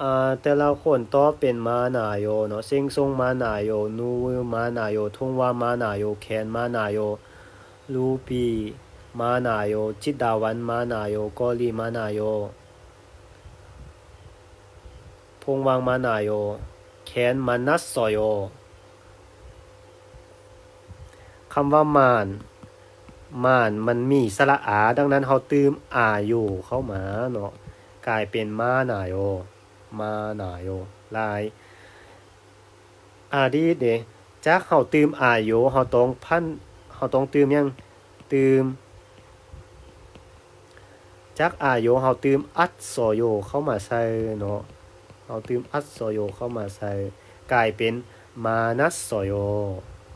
ອາ ແຕ່ລະຄົນຕອບເປັນມານາໂຍເນາະ ເຊັງຊົງມານາໂຍ ນູວືມານາໂຍ ທົງວາມານາໂຍ ແຄນມານາໂຍ ລູປີມານາໂຍ ຈິດດາວັນມານາໂຍ ກໍລີມານາໂຍ. ພົງຫວ່າງມານາໂຍ ແຄນມານັດສອໂຍ. ຄຳວ່າມານ ມານມັນມີສະຫຼະອາ ດັ່ງນັ້ນເຮົາຕື່ມອາໂຍເຂົ້າມາເນາະ ກາຍເປັນມານາໂຍ ມານາໂຍ. ຫຼາຍ ອະດີດເດ ຈາກເຮົາຕື່ມອາໂຍ ເຮົາຕ້ອງຜັນ ເຮົາຕ້ອງຕື່ມຫຍັງ? ຕື່ມ ຈາກອາໂຍເຮົາຕື່ມອັດສໂຍເຂົ້າມາໃສ່ເນາະ ເຮົາຕື່ມອັດສໂຍເຂົ້າມາໃສ່ ກາຍເປັນມານັດສໂຍ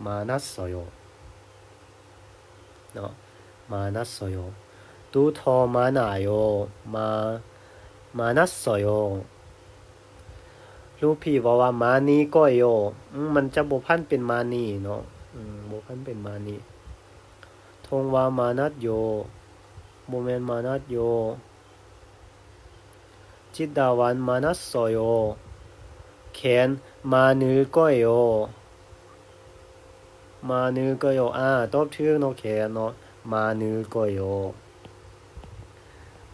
ມານັດສໂຍເນາະ ມານັດສໂຍ. ຕູທໍມານາໂຍ ມາ ມານັດສໂຍ. ລູພີເວົ້າວ່າ ມານີກອຍໂຍ ອືມ ມັນຈະບໍ່ຜັນເປັນມານີເນາະ ອືມ ບໍ່ຜັນເປັນມານີ. ທົງວາມານັດໂຍ ບໍ່ແມ່ນມານັດໂຍ. ຈິດດາວັນມານັດສໂຍ ແຄນມານູກອຍໂຍ ມານູກອຍໂຍ. ອາ ຕອບຖືກເນາະ ແຄນເນາະ ມານູກອຍໂຍ.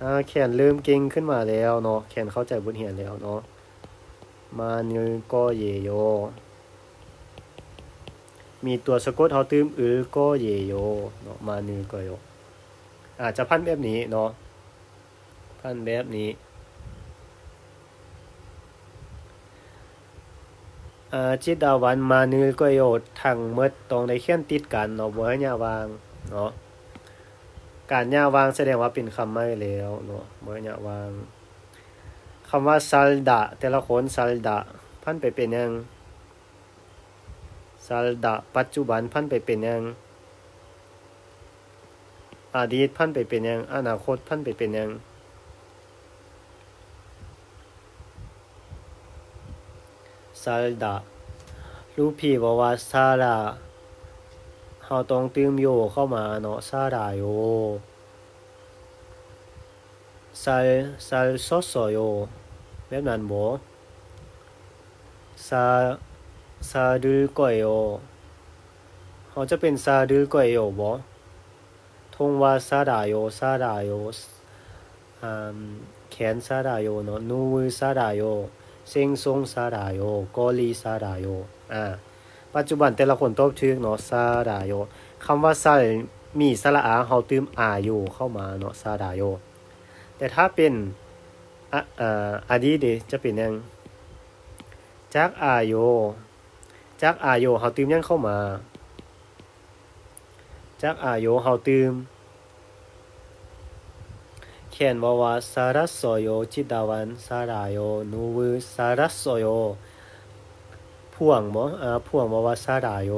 ອາ ແຄນເລີ່ມເກັ່ງຂຶ້ນມາແລ້ວເນາະ ແຄນເຂົ້າໃຈບົດຮຽນແລ້ວເນາະ ມານູກອຍເຢໂຍ. ມີຕົວສະກົດ ເຮົາຕື່ມ ອື ກໍເຢໂຍເນາະ ມານູກໍໂຍ. ອາດຈະຜັນແບບນີ້ເນາະ ຜັນແບບນີ້. ອາ ຈິດດາວັນ ມານູກໍໂຍ ທັງໝົດຕ້ອງໄດ້ຂຽນຕິດກັນເນາະ ບໍ່ໃຫ້ຍະຫວ່າງເນາະ. ການຍະຫວ່າງສະແດງວ່າເປັນຄຳໃໝ່ແລ້ວເນາະ ບໍ່ໃຫ້ຍະຫວ່າງ. ຄຳວ່າ ຊາລດາ ແຕ່ລະຄົນ ຊາລດາ ຜັນໄປເປັນຫຍັງ? ຊາລດາ ປັດຈຸບັນ ຜັນໄປເປັນຫຍັງ? ອະດີດ ຜັນໄປເປັນຫຍັງ? ອະນາຄົດ ຜັນໄປເປັນຫຍັງ? ຊາລດາ ລູພີເວົ້າວ່າ ຊາລາ ເຮົາຕ້ອງຕື່ມໂຍເຂົ້າມາເນາະ ຊາລາໂຍ. ຊາ ຊາ ຊ ສ ໂຍ ແບບນັ້ນບໍ? ຊາ ຊາດືກອຍໂອ ເຮົາຈະເປັນຊາດືກອຍໂອບໍ? ທົງວາ ຊາດາໂຍ ຊາດາໂຍ ອາ ແຄນ ຊາດາໂຍເນາະ ນູວື ຊາດາໂຍ ເຊັງຊົງ ຊາດາໂຍ ກໍລີ ຊາດາໂຍ. ອາ ປັດຈຸບັນແຕ່ລະຄົນຕອບຖືກເນາະ ຊາດາໂຍ. ຄຳວ່າ ຊາ ມີສະຫຼະອາ ເຮົາຕື່ມອາໂຍເຂົ້າມາເນາະ ຊາດາໂຍ. ແຕ່ຖ້າເປັນ ອະ ອາ ອະດີດເດ ຈະເປັນຫຍັງ? ຈາກອາໂຍ ຈາກອາໂຍເຮົາຕື່ມຫຍັງເຂົ້າມາ? ຈາກອາໂຍເຮົາຕື່ມ ແຂນເວົ້າວ່າ 살았어요. 지다원 살아요. 누구 살았어요. ພວງບໍ? ອາ ພວງເວົ້າວ່າ 살아요.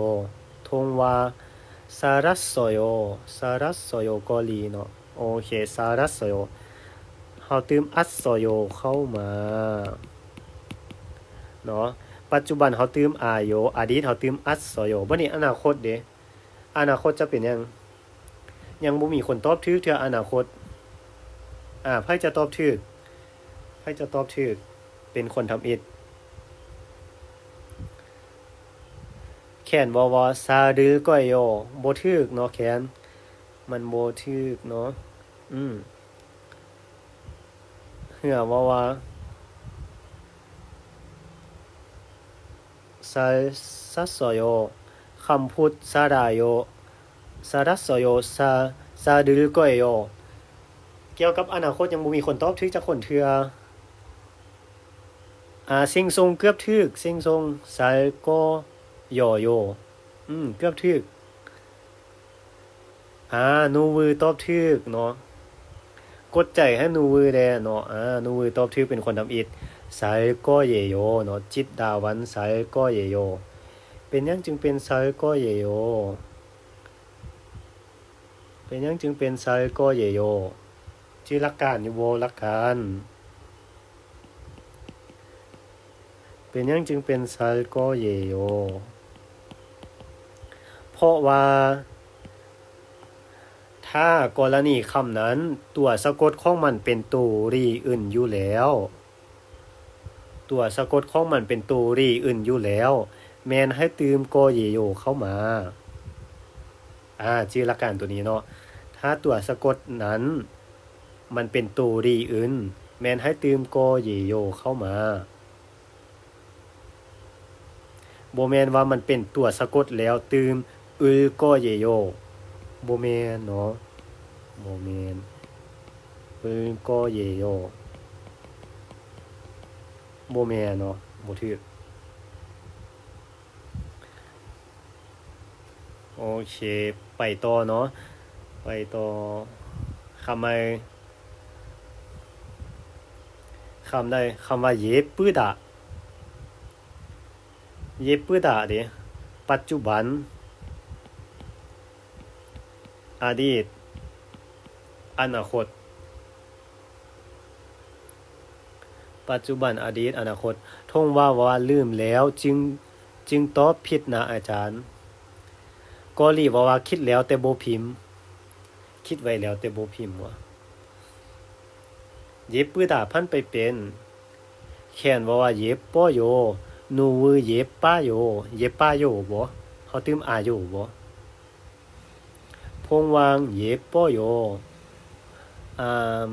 ທົ່ງວ່າ 살았어요. 살았어요. ເກົາຫຼີເນາະ. ໂອເຄ 살았어요. ເຮົາຕື່ມ อัสโซโย ເຂົ້າມາເນາະ. ປັດຈຸບັນເຮົາຕື່ມ ອາໂຍ, ອະດີດເຮົາຕື່ມ อัດໂຊໂຍ. ບັດນີ້ອະນາຄົດເດ? ອະນາຄົດຈະເປັນຫຍັງ? ຍັງບໍ່ມີຄົນຕອບຖືກເທື່ອ ອະນາຄົດ. ອາ ໃຜຈະຕອບຖືກ? ໃຜຈະຕອບຖືກ? ເປັນຄົນທຳອິດ. ແຂນເວົ້າວ່າ 살을 거예요. ບໍ່ຖືກເນາະແຂນ. ມັນບໍ່ຖືກເນາະ. ອືມ. ເຮືອເວົ້າວ່າ 살, 샀어요. 컴퓨터, 살아요. 살았어요. 사, 살을 거예요. ກ່ຽວກັບອະນາຄົດຍັງບໍ່ມີຄົນຕອບຖືກຈັກຄົນເທື່ອ. ອາ ເສັງຊົງເກືອບຖືກ, ເສັງຊົງ 살 거예요. ອືມ ເກືອບຖືກ. ອາ ນູວືຕອບຖືກເນາະ. ກົດໃຈໃຫ້ນູວືແດ່ເນາະ. ອາ ນູວືຕອບຖືກເປັນຄົນທຳອິດ. 살 거예요ເນາະ. 지다원 살 거예요. ເປັນຫຍັງຈຶ່ງເປັນ 살 거예요? ເປັນຫຍັງຈຶ່ງເປັນ 살 거예요? ຈື່ຫຼັກການຢູ່ບໍ່? ຫຼັກການ. ເປັນຫຍັງຈຶ່ງເປັນ 살 거예요? ເພາະວ່າຖ້າກໍລະນີຄຳນັ້ນ ຕົວສະກົດຂອງມັນເປັນໂຕ 리은 ຢູ່ແລ້ວ, ຕົວສະກົດຂອງມັນເປັນໂຕ 리은 ຢູ່ແລ້ວ, ແມ່ນໃຫ້ຕື່ມ 거예요 ເຂົ້າມາ. ອາ ຈື່ຫຼັກການໂຕນີ້ເນາະ. ຖ້າຕົວສະກົດນັ້ນ ມັນເປັນໂຕ 리은 ແມ່ນໃຫ້ຕື່ມ 거예요 ເຂົ້າມາ. ບໍ່ແມ່ນວ່າມັນເປັນຕົວສະກົດແລ້ວຕື່ມ 을 거예요. ບໍ່ແມ່ນເນາະ. ບໍ່ແມ່ນ. 을 거예요. ບໍ່ແມ່ນເນາະ. ບໍ່ຖືກ. ໂອເຄ ໄປຕໍ່ເນາະ ໄປຕໍ່. ຄຳໃໝ່ ຄຳໃດ? ຄຳວ່າ 예쁘다. 예쁘다 ເດ ປັດຈຸບັນ, ອະດີດ, ອະນາຄົດ. ປັດຈຸບັນ, ອະດີດ, ອະນາຄົດ. ທົ່ງວ່າເວົ້າວ່າ ລືມແລ້ວ ຈຶ່ງ ຈຶ່ງຕອບຜິດນະອາຈານ. ກໍລີເວົ້າວ່າ ຄິດແລ້ວແຕ່ບໍ່ພິມ. ຄິດໄວ້ແລ້ວແຕ່ບໍ່ພິມວ່າ. 예쁘다 ຜັນໄປເປັນ. ແຂນເວົ້າວ່າ 예뻐요. 누구 예뻐요. 예뻐요 ບໍ? ເຮົາຕື່ມ 아요 ບໍ? ພວງວ່າງ 예뻐요. ອາ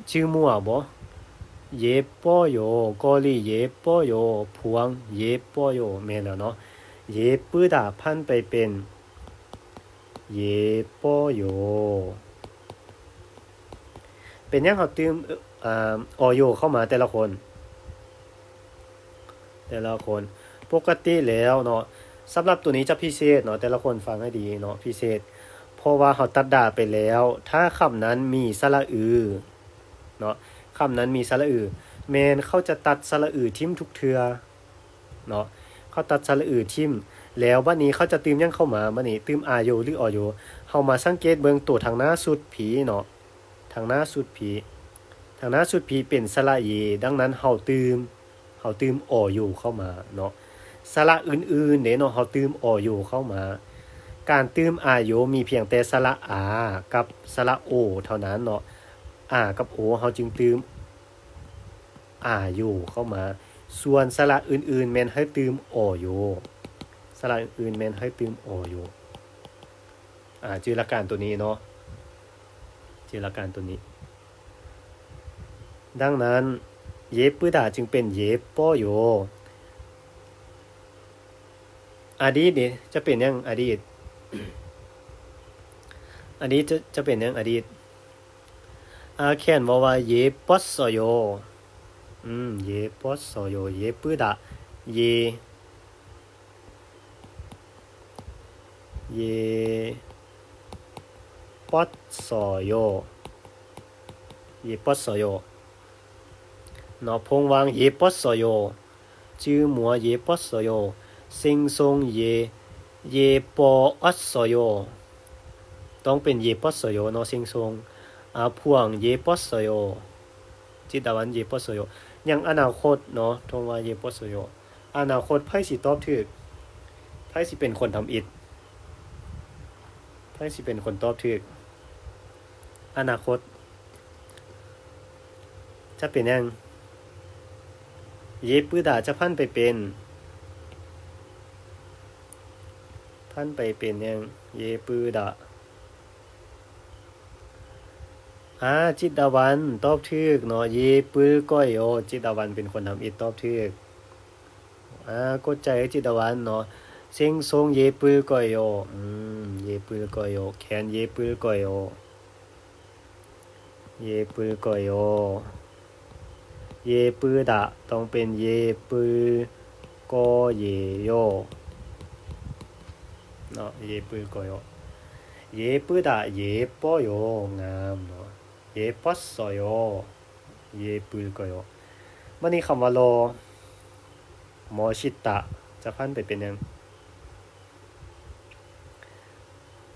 ຊື່ມົວບໍ? 예뻐요. 거리 예뻐요. ພວງ 예뻐요. ແມ່ນແລ້ວເນາະ. 예쁘다 ຜັນໄປເປັນ 예뻐요. ເປັນຫຍັງເຮົາຕື່ມ ອາ 어요 ເຂົ້າມາແຕ່ລະຄົນ? ແຕ່ລະຄົນ. ປົກກະຕິແລ້ວເນາະ, ສຳລັບໂຕນີ້ຈະພິເສດເນາະ, ແຕ່ລະຄົນຟັງໃຫ້ດີເນາະ, ພິເສດ ເພາະວ່າເຮົາຕັດດາໄປແລ້ວ. ຖ້າຄຳນັ້ນມີສະຫຼະອືເນາະ, ຄຳນັ້ນມີສະຫຼະອື, ແມ່ນເຂົາຈະຕັດສະຫຼະອືຖິ້ມທຸກເທື່ອເນາະ, ເຂົາຕັດສະຫຼະອືຖິ້ມ. ແລ້ວບັດນີ້ເຂົາຈະຕື່ມຫຍັງເຂົ້າມາ? ບັດນີ້ຕື່ມ 아요 ຫຼື 어요? ເຮົາມາສັງເກດເບິ່ງໂຕທາງໜ້າສຸດພີ້ເນາະ. ທາງໜ້າສຸດພີ້, ທາງໜ້າສຸດພີ້ເປັນສະຫຼະເຢ, ດັ່ງນັ້ນເຮົາຕື່ມ, ເຮົາຕື່ມ 어요 ເຂົ້າມາເນາະ. ສະຫຼະອື່ນໆເດ້ເນາະ, ເຮົາຕື່ມ 어요 ເຂົ້າມາ. ການຕື່ມ 아요 ມີພຽງແຕ່ສະຫຼະ 아 ກັບສະຫຼະ ໂອ ເທົ່ານັ້ນເນາະ. ອາ ກັບ ໂອ ເຮົາຈຶ່ງຕື່ມ ອາໂຢ ເຂົ້າມາ, ສ່ວນສະຫຼະອື່ນໆແມ່ນໃຫ້ຕື່ມ ອອໂຢ, ສະຫຼະອື່ນໆແມ່ນໃຫ້ຕື່ມ ອອໂຢ. ອາ ຈື່ຫຼັກການໂຕນີ້ເນາະ, ຈື່ຫຼັກການໂຕນີ້. ດັ່ງນັ້ນ ເຢປຸດາຈຶ່ງເປັນ ເຢປໍໂຢ. ອະດີດເດ ຈະເປັນຫຍັງ? ອະດີດ, ອະດີດຈະ ຈະເປັນຫຍັງ? ອະດີດ. ອາ ແຂນເວົ້າວ່າ ເຢປັອດຊໍໂຢ. ອືມ ເຢປັອດຊໍໂຢ, ເຢປຸດາ ເຢ. 예뻤어요. 예뻤어요. ເນາະ 퐁ܘງ 예뻤어요. ܙܡܘ 예뻤어요. ܣܝܘ, ܝܐ, 예뻐왔어요. ຕ້ອງເປັນ 예뻤어요 ເນາະ ܣܘງ. 아, ܦܘܢ, 예뻤어요. ܥܝܕາວັນ, 예뻤어요. ຍັງອະນາຄົດເນາະ ܬܘງວາ, 예뻤어요. ອະນາຄົດ ໃຜຊິຕອບຖືກ? ໃຜຊິເປັນຄົນທຳອິດ? ໃຜຊິເປັນຄົນຕອບຖືກ? ອະນາຄົດ ຈະເປັນຫຍັງ? 예쁘다 ຈະຜັນໄປເປັນ, ຜັນໄປເປັນຫຍັງ? 예쁘다. ອາ, ܥܝܕາວັນຕອບຖືກເນາະ, 예쁠 거예요. ܥܝດາວັນເປັນຄົນທຳອິດຕອບຖືກ. ອາ, ܩົດໃຈໃຫ້ܥິດຕາວັນເນາະ. ܣງຊົງ 예쁠 거예요. ອືມ, 예쁠 거예요. ܟܢ, 예쁠 거예요. 예쁠 거예요. 예쁘다 ຕ້ອງເປັນ 예쁠거예요 ເນາະ, 예쁠거예요. 예쁘다, 예뻐요. ງາມເນາະ. 예뻤어요. 예쁠거예요. ບາດນີ້ຄຳວ່າ 러 ມອຊິດຕະ ຈະຜັນໄປເປັນຫຍັງ?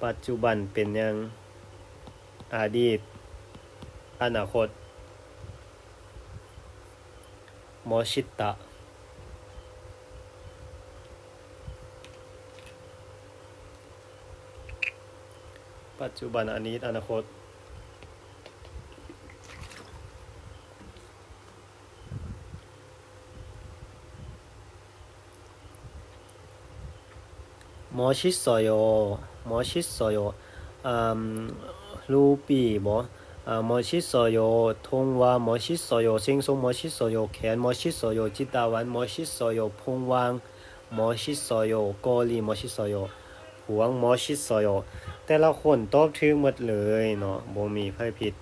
ປັດຈຸບັນເປັນຫຍັງ? ອະດີດ, ອະນາຄົດ, ມອຊິດຕະ. ປັດຈຸບັນ, ອະດີດ, ອະນາຄົດ. ມອຊິດຊອໂຍ, ມອຊິດຊອໂຍ, ອາ, ລູປີບໍ? ອາ, ມອຊິດຊອໂຍ, ທົງວາ ມອຊິດຊອໂຍ, ເຊັງຊົງ ມອຊິດຊອໂຍ, ແຄນ ມອຊິດຊອໂຍ, ຈິດຕາວັນ ມອຊິດຊອໂຍ, ພົງວາງ ມອຊິດຊອໂຍ, ກໍລີ ມອຊິດຊອໂຍ, ພວງ ມອຊິດຊອໂຍ. ແຕ່ລະຄົນຕອບຖືກໝົດເລີຍເນາະ, ບໍ່ມີໃຜຜິດ.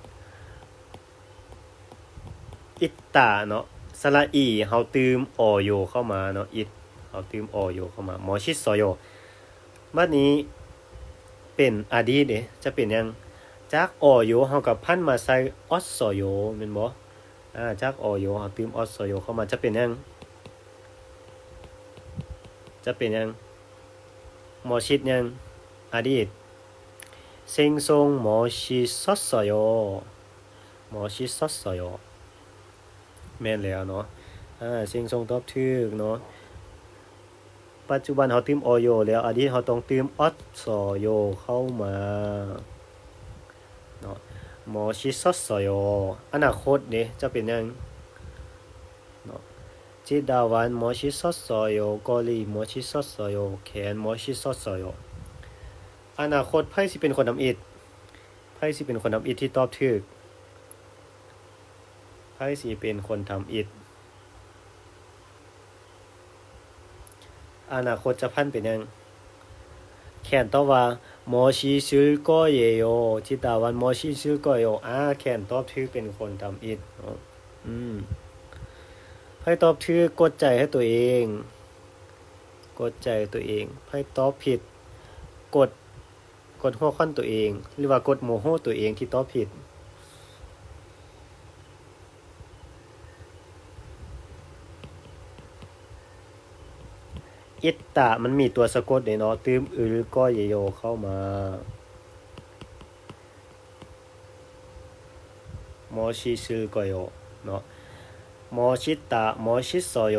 ອິດຕາເນາະ, ສະຫຼະອີ ເຮົາຕື່ມ ອໂຍ ເຂົ້າມາເນາະ, ອິດ ເຮົາຕື່ມ ອໂຍ ເຂົ້າມາ, ມອຊິດຊອໂຍ. ບາດນີ້ເປັນອະດີດເດ, ຈະເປັນຫຍັງ? ຈາກ ອໂຍ ເຮົາກໍຜັນມາໃສ່ ອອດຊອໂຍ ແມ່ນບໍ່? ອາ, ຈາກ ອໂຍ ເຮົາຕື່ມ ອອດຊອໂຍ ເຂົ້າມາ ຈະເປັນຫຍັງ? ຈະເປັນຫຍັງ? ມອຊິດຫຍັງ? ອະດີດ. 생송, ມອຊິດຊອດຊອໂຍ, ມອຊິດຊອດຊອໂຍ. ແມ່ນແລ້ວເນາະ. ອາ, 생송 ຕອບຖືກເນາະ. ປັດຈຸບັນເຮົາຕື່ມ ອໂຍ ແລ້ວ, ອະດີດເຮົາຕ້ອງຕື່ມ ອອດຊອໂຍ ເຂົ້າມາເນາະ, ມອຊິດຊອດຊອໂຍ. ອະນາຄົດເດ ຈະເປັນຫຍັງເນາະ? ຈິດດາວັນ ມອຊິດຊອດຊອໂຍ, ກໍລີ ມອຊິດຊອດຊອໂຍ, ແຄນ ມອຊິດຊອດຊອໂຍ. ອະນາຄົດ ໃຜຊິເປັນຄົນທຳອິດ? ໃຜຊິເປັນຄົນທຳອິດທີ່ຕອບຖືກ? ໃຜຊິເປັນຄົນທຳອິດ? ອະນາຄົດຈະຜັນເປັນຫຍັງ? ແຄນຕອບວ່າ ມອຊິດຊຶລກໍເຢໂຍ, ຈິດຕາວັນ ມອຊິດຊຶລກໍເຢໂຍ. ອາ, ແຄນຕອບຖືກເປັນຄົນທຳອິດເນາະ. ອືມ, ໃຜຕອບຖືກ ກົດໃຈໃຫ້ຕົວເອງ, ກົດໃຈໃຫ້ຕົວເອງ. ໃຜຕອບຜິດ ກົດ ກົດຫົວຂວັນຕົວເອງ ຫຼືວ່າກົດໂມໂຫຕົວເອງທີ່ຕອບຜິດ. ອິດຕາ ມັນມີຕົວສະກົດເດ້ເນາະ, ຕື່ມ ອຶລກໍເຢໂຍ ເຂົ້າມາ. ມອຊິດຊຶລກໍໂຍເນາະ, ມອຊິດຕະ ມອຊິດຊອໂຍ,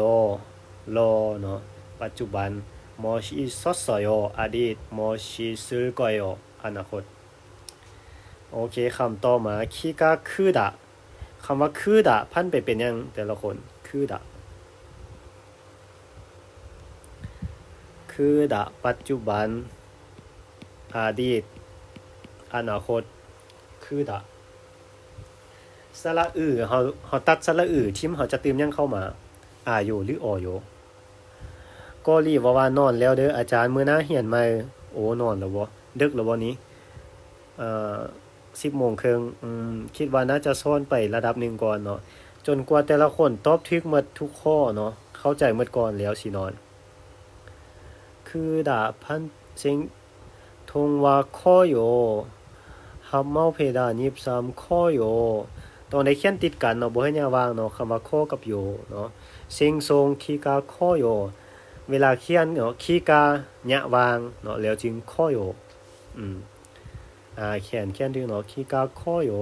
ລໍເນາະ, ປັດຈຸບັນ ມອຊິດຊອດຊອໂຍ, ອະດີດ ມອຊິດຊຶລກໍໂຍ, ອະນາຄົດ. ໂອເຄ, ຄຳຕໍ່ມາ ຄິກາ ຄຸດະ. ຄຳວ່າ ຄຸດະ ຜັນໄປເປັນຫຍັງແຕ່ລະຄົນ? ຄຸດະ, ຄຸດະ, ປັດຈຸບັນ, ອະດີດ, ອະນາຄົດ, ຄຸດະ. ສະຫຼະອຶ ເຮົາ ເຮົາຕັດສະຫຼະອຶຖິ້ມ ເຮົາຈະຕື່ມຫຍັງເຂົ້າມາ? ອາໂຍ ຫຼື ອອໂຍ? ກໍລີບອກວ່າ ນອນແລ້ວເດີອາຈານ, ມື້ໜ້າຮຽນໃໝ່. ໂອ້ ນອນແລ້ວບໍ? ເດິກແລ້ວບໍນີ້? ເອີ ສິບໂມງເຄິ່ງ. ອືມ, ຄິດວ່າໜ້າຈະສອນໄປລະດັບໜຶ່ງກ່ອນເນາະ, ຈົນກວ່າແຕ່ລະຄົນຕອບຖືກໝົດທຸກຂໍ້ເນາະ, ເຂົ້າໃຈໝົດກ່ອນແລ້ວຊິນອນ. ຄຸດະ ພັນ ເຊັງ ทงว่าข้อโย หับเมาเพดาน ยี่สิบสาม ข้อโย ต้องได้เขียนติดกันเนาะ บ่ให้แยกว่างเนาะ คำว่าข้อกับโยเนาะ เซ็งซง ขี้กา ข้อโย เวลาเขียนเนาะ ขี้กา แยกว่างเนาะ แล้วจึงข้อโย อืม อ่า เขียน เขียนถืกเนาะ ขี้กา ข้อโย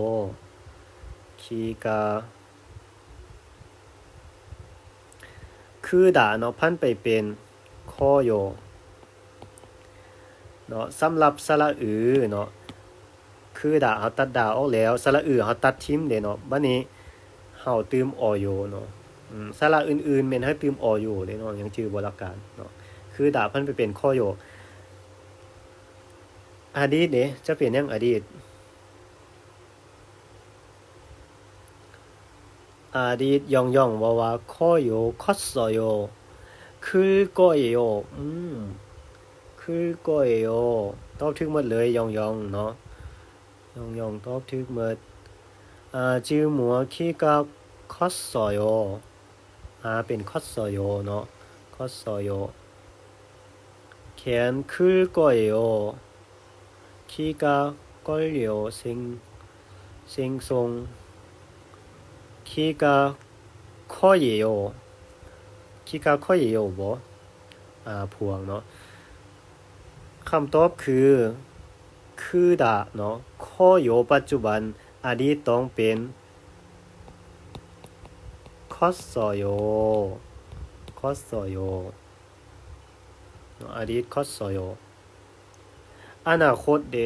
ขี้กา คือดาเนาะ พันไปเป็น ข้อโย เนาะ สำหรับสระอือเนาะ คือดา เฮาตัดดาออกแล้ว สระอือ เฮาตัดทิ่มเด้เนาะ บัดนี้เฮาตื่ม อโย เนาะ อืม สระอื่นๆ แม่นให้ตื่ม อโย เด้เนาะ ยังจื่อบ่หลักการเนาะ คือดา พันไปเป็น ข้อโย อดีตเด้ จะเป็นหยังอดีต ອະດີດ ຢອງຢອງ ເວົ້າວ່າ 코요 컸어요. 그거예요. 음. 그거예요. ຕອບຖືກໝົດເລີຍ ຢອງຢອງ ເນາະ ຢອງຢອງ ຕອບຖືກໝົດ. 아, 지금 뭐 키가 컸어요. ອາ ເປັນ 컸어요 ເນາະ 컸어요. ܟܢ 클 거예요. 키가 커요. 생, 생송. 키가 커요. 키가 커요 ບໍ່? ອາ ພວງເນາະ. ຄຳຕອບຄື 크다 ເນາະ 커요 ປັດຈຸບັນ ອະດີດຕ້ອງເປັນ 컸어요. 컸어요 ເນາະ ອະດີດ 컸어요. ອະນາຄົດເດ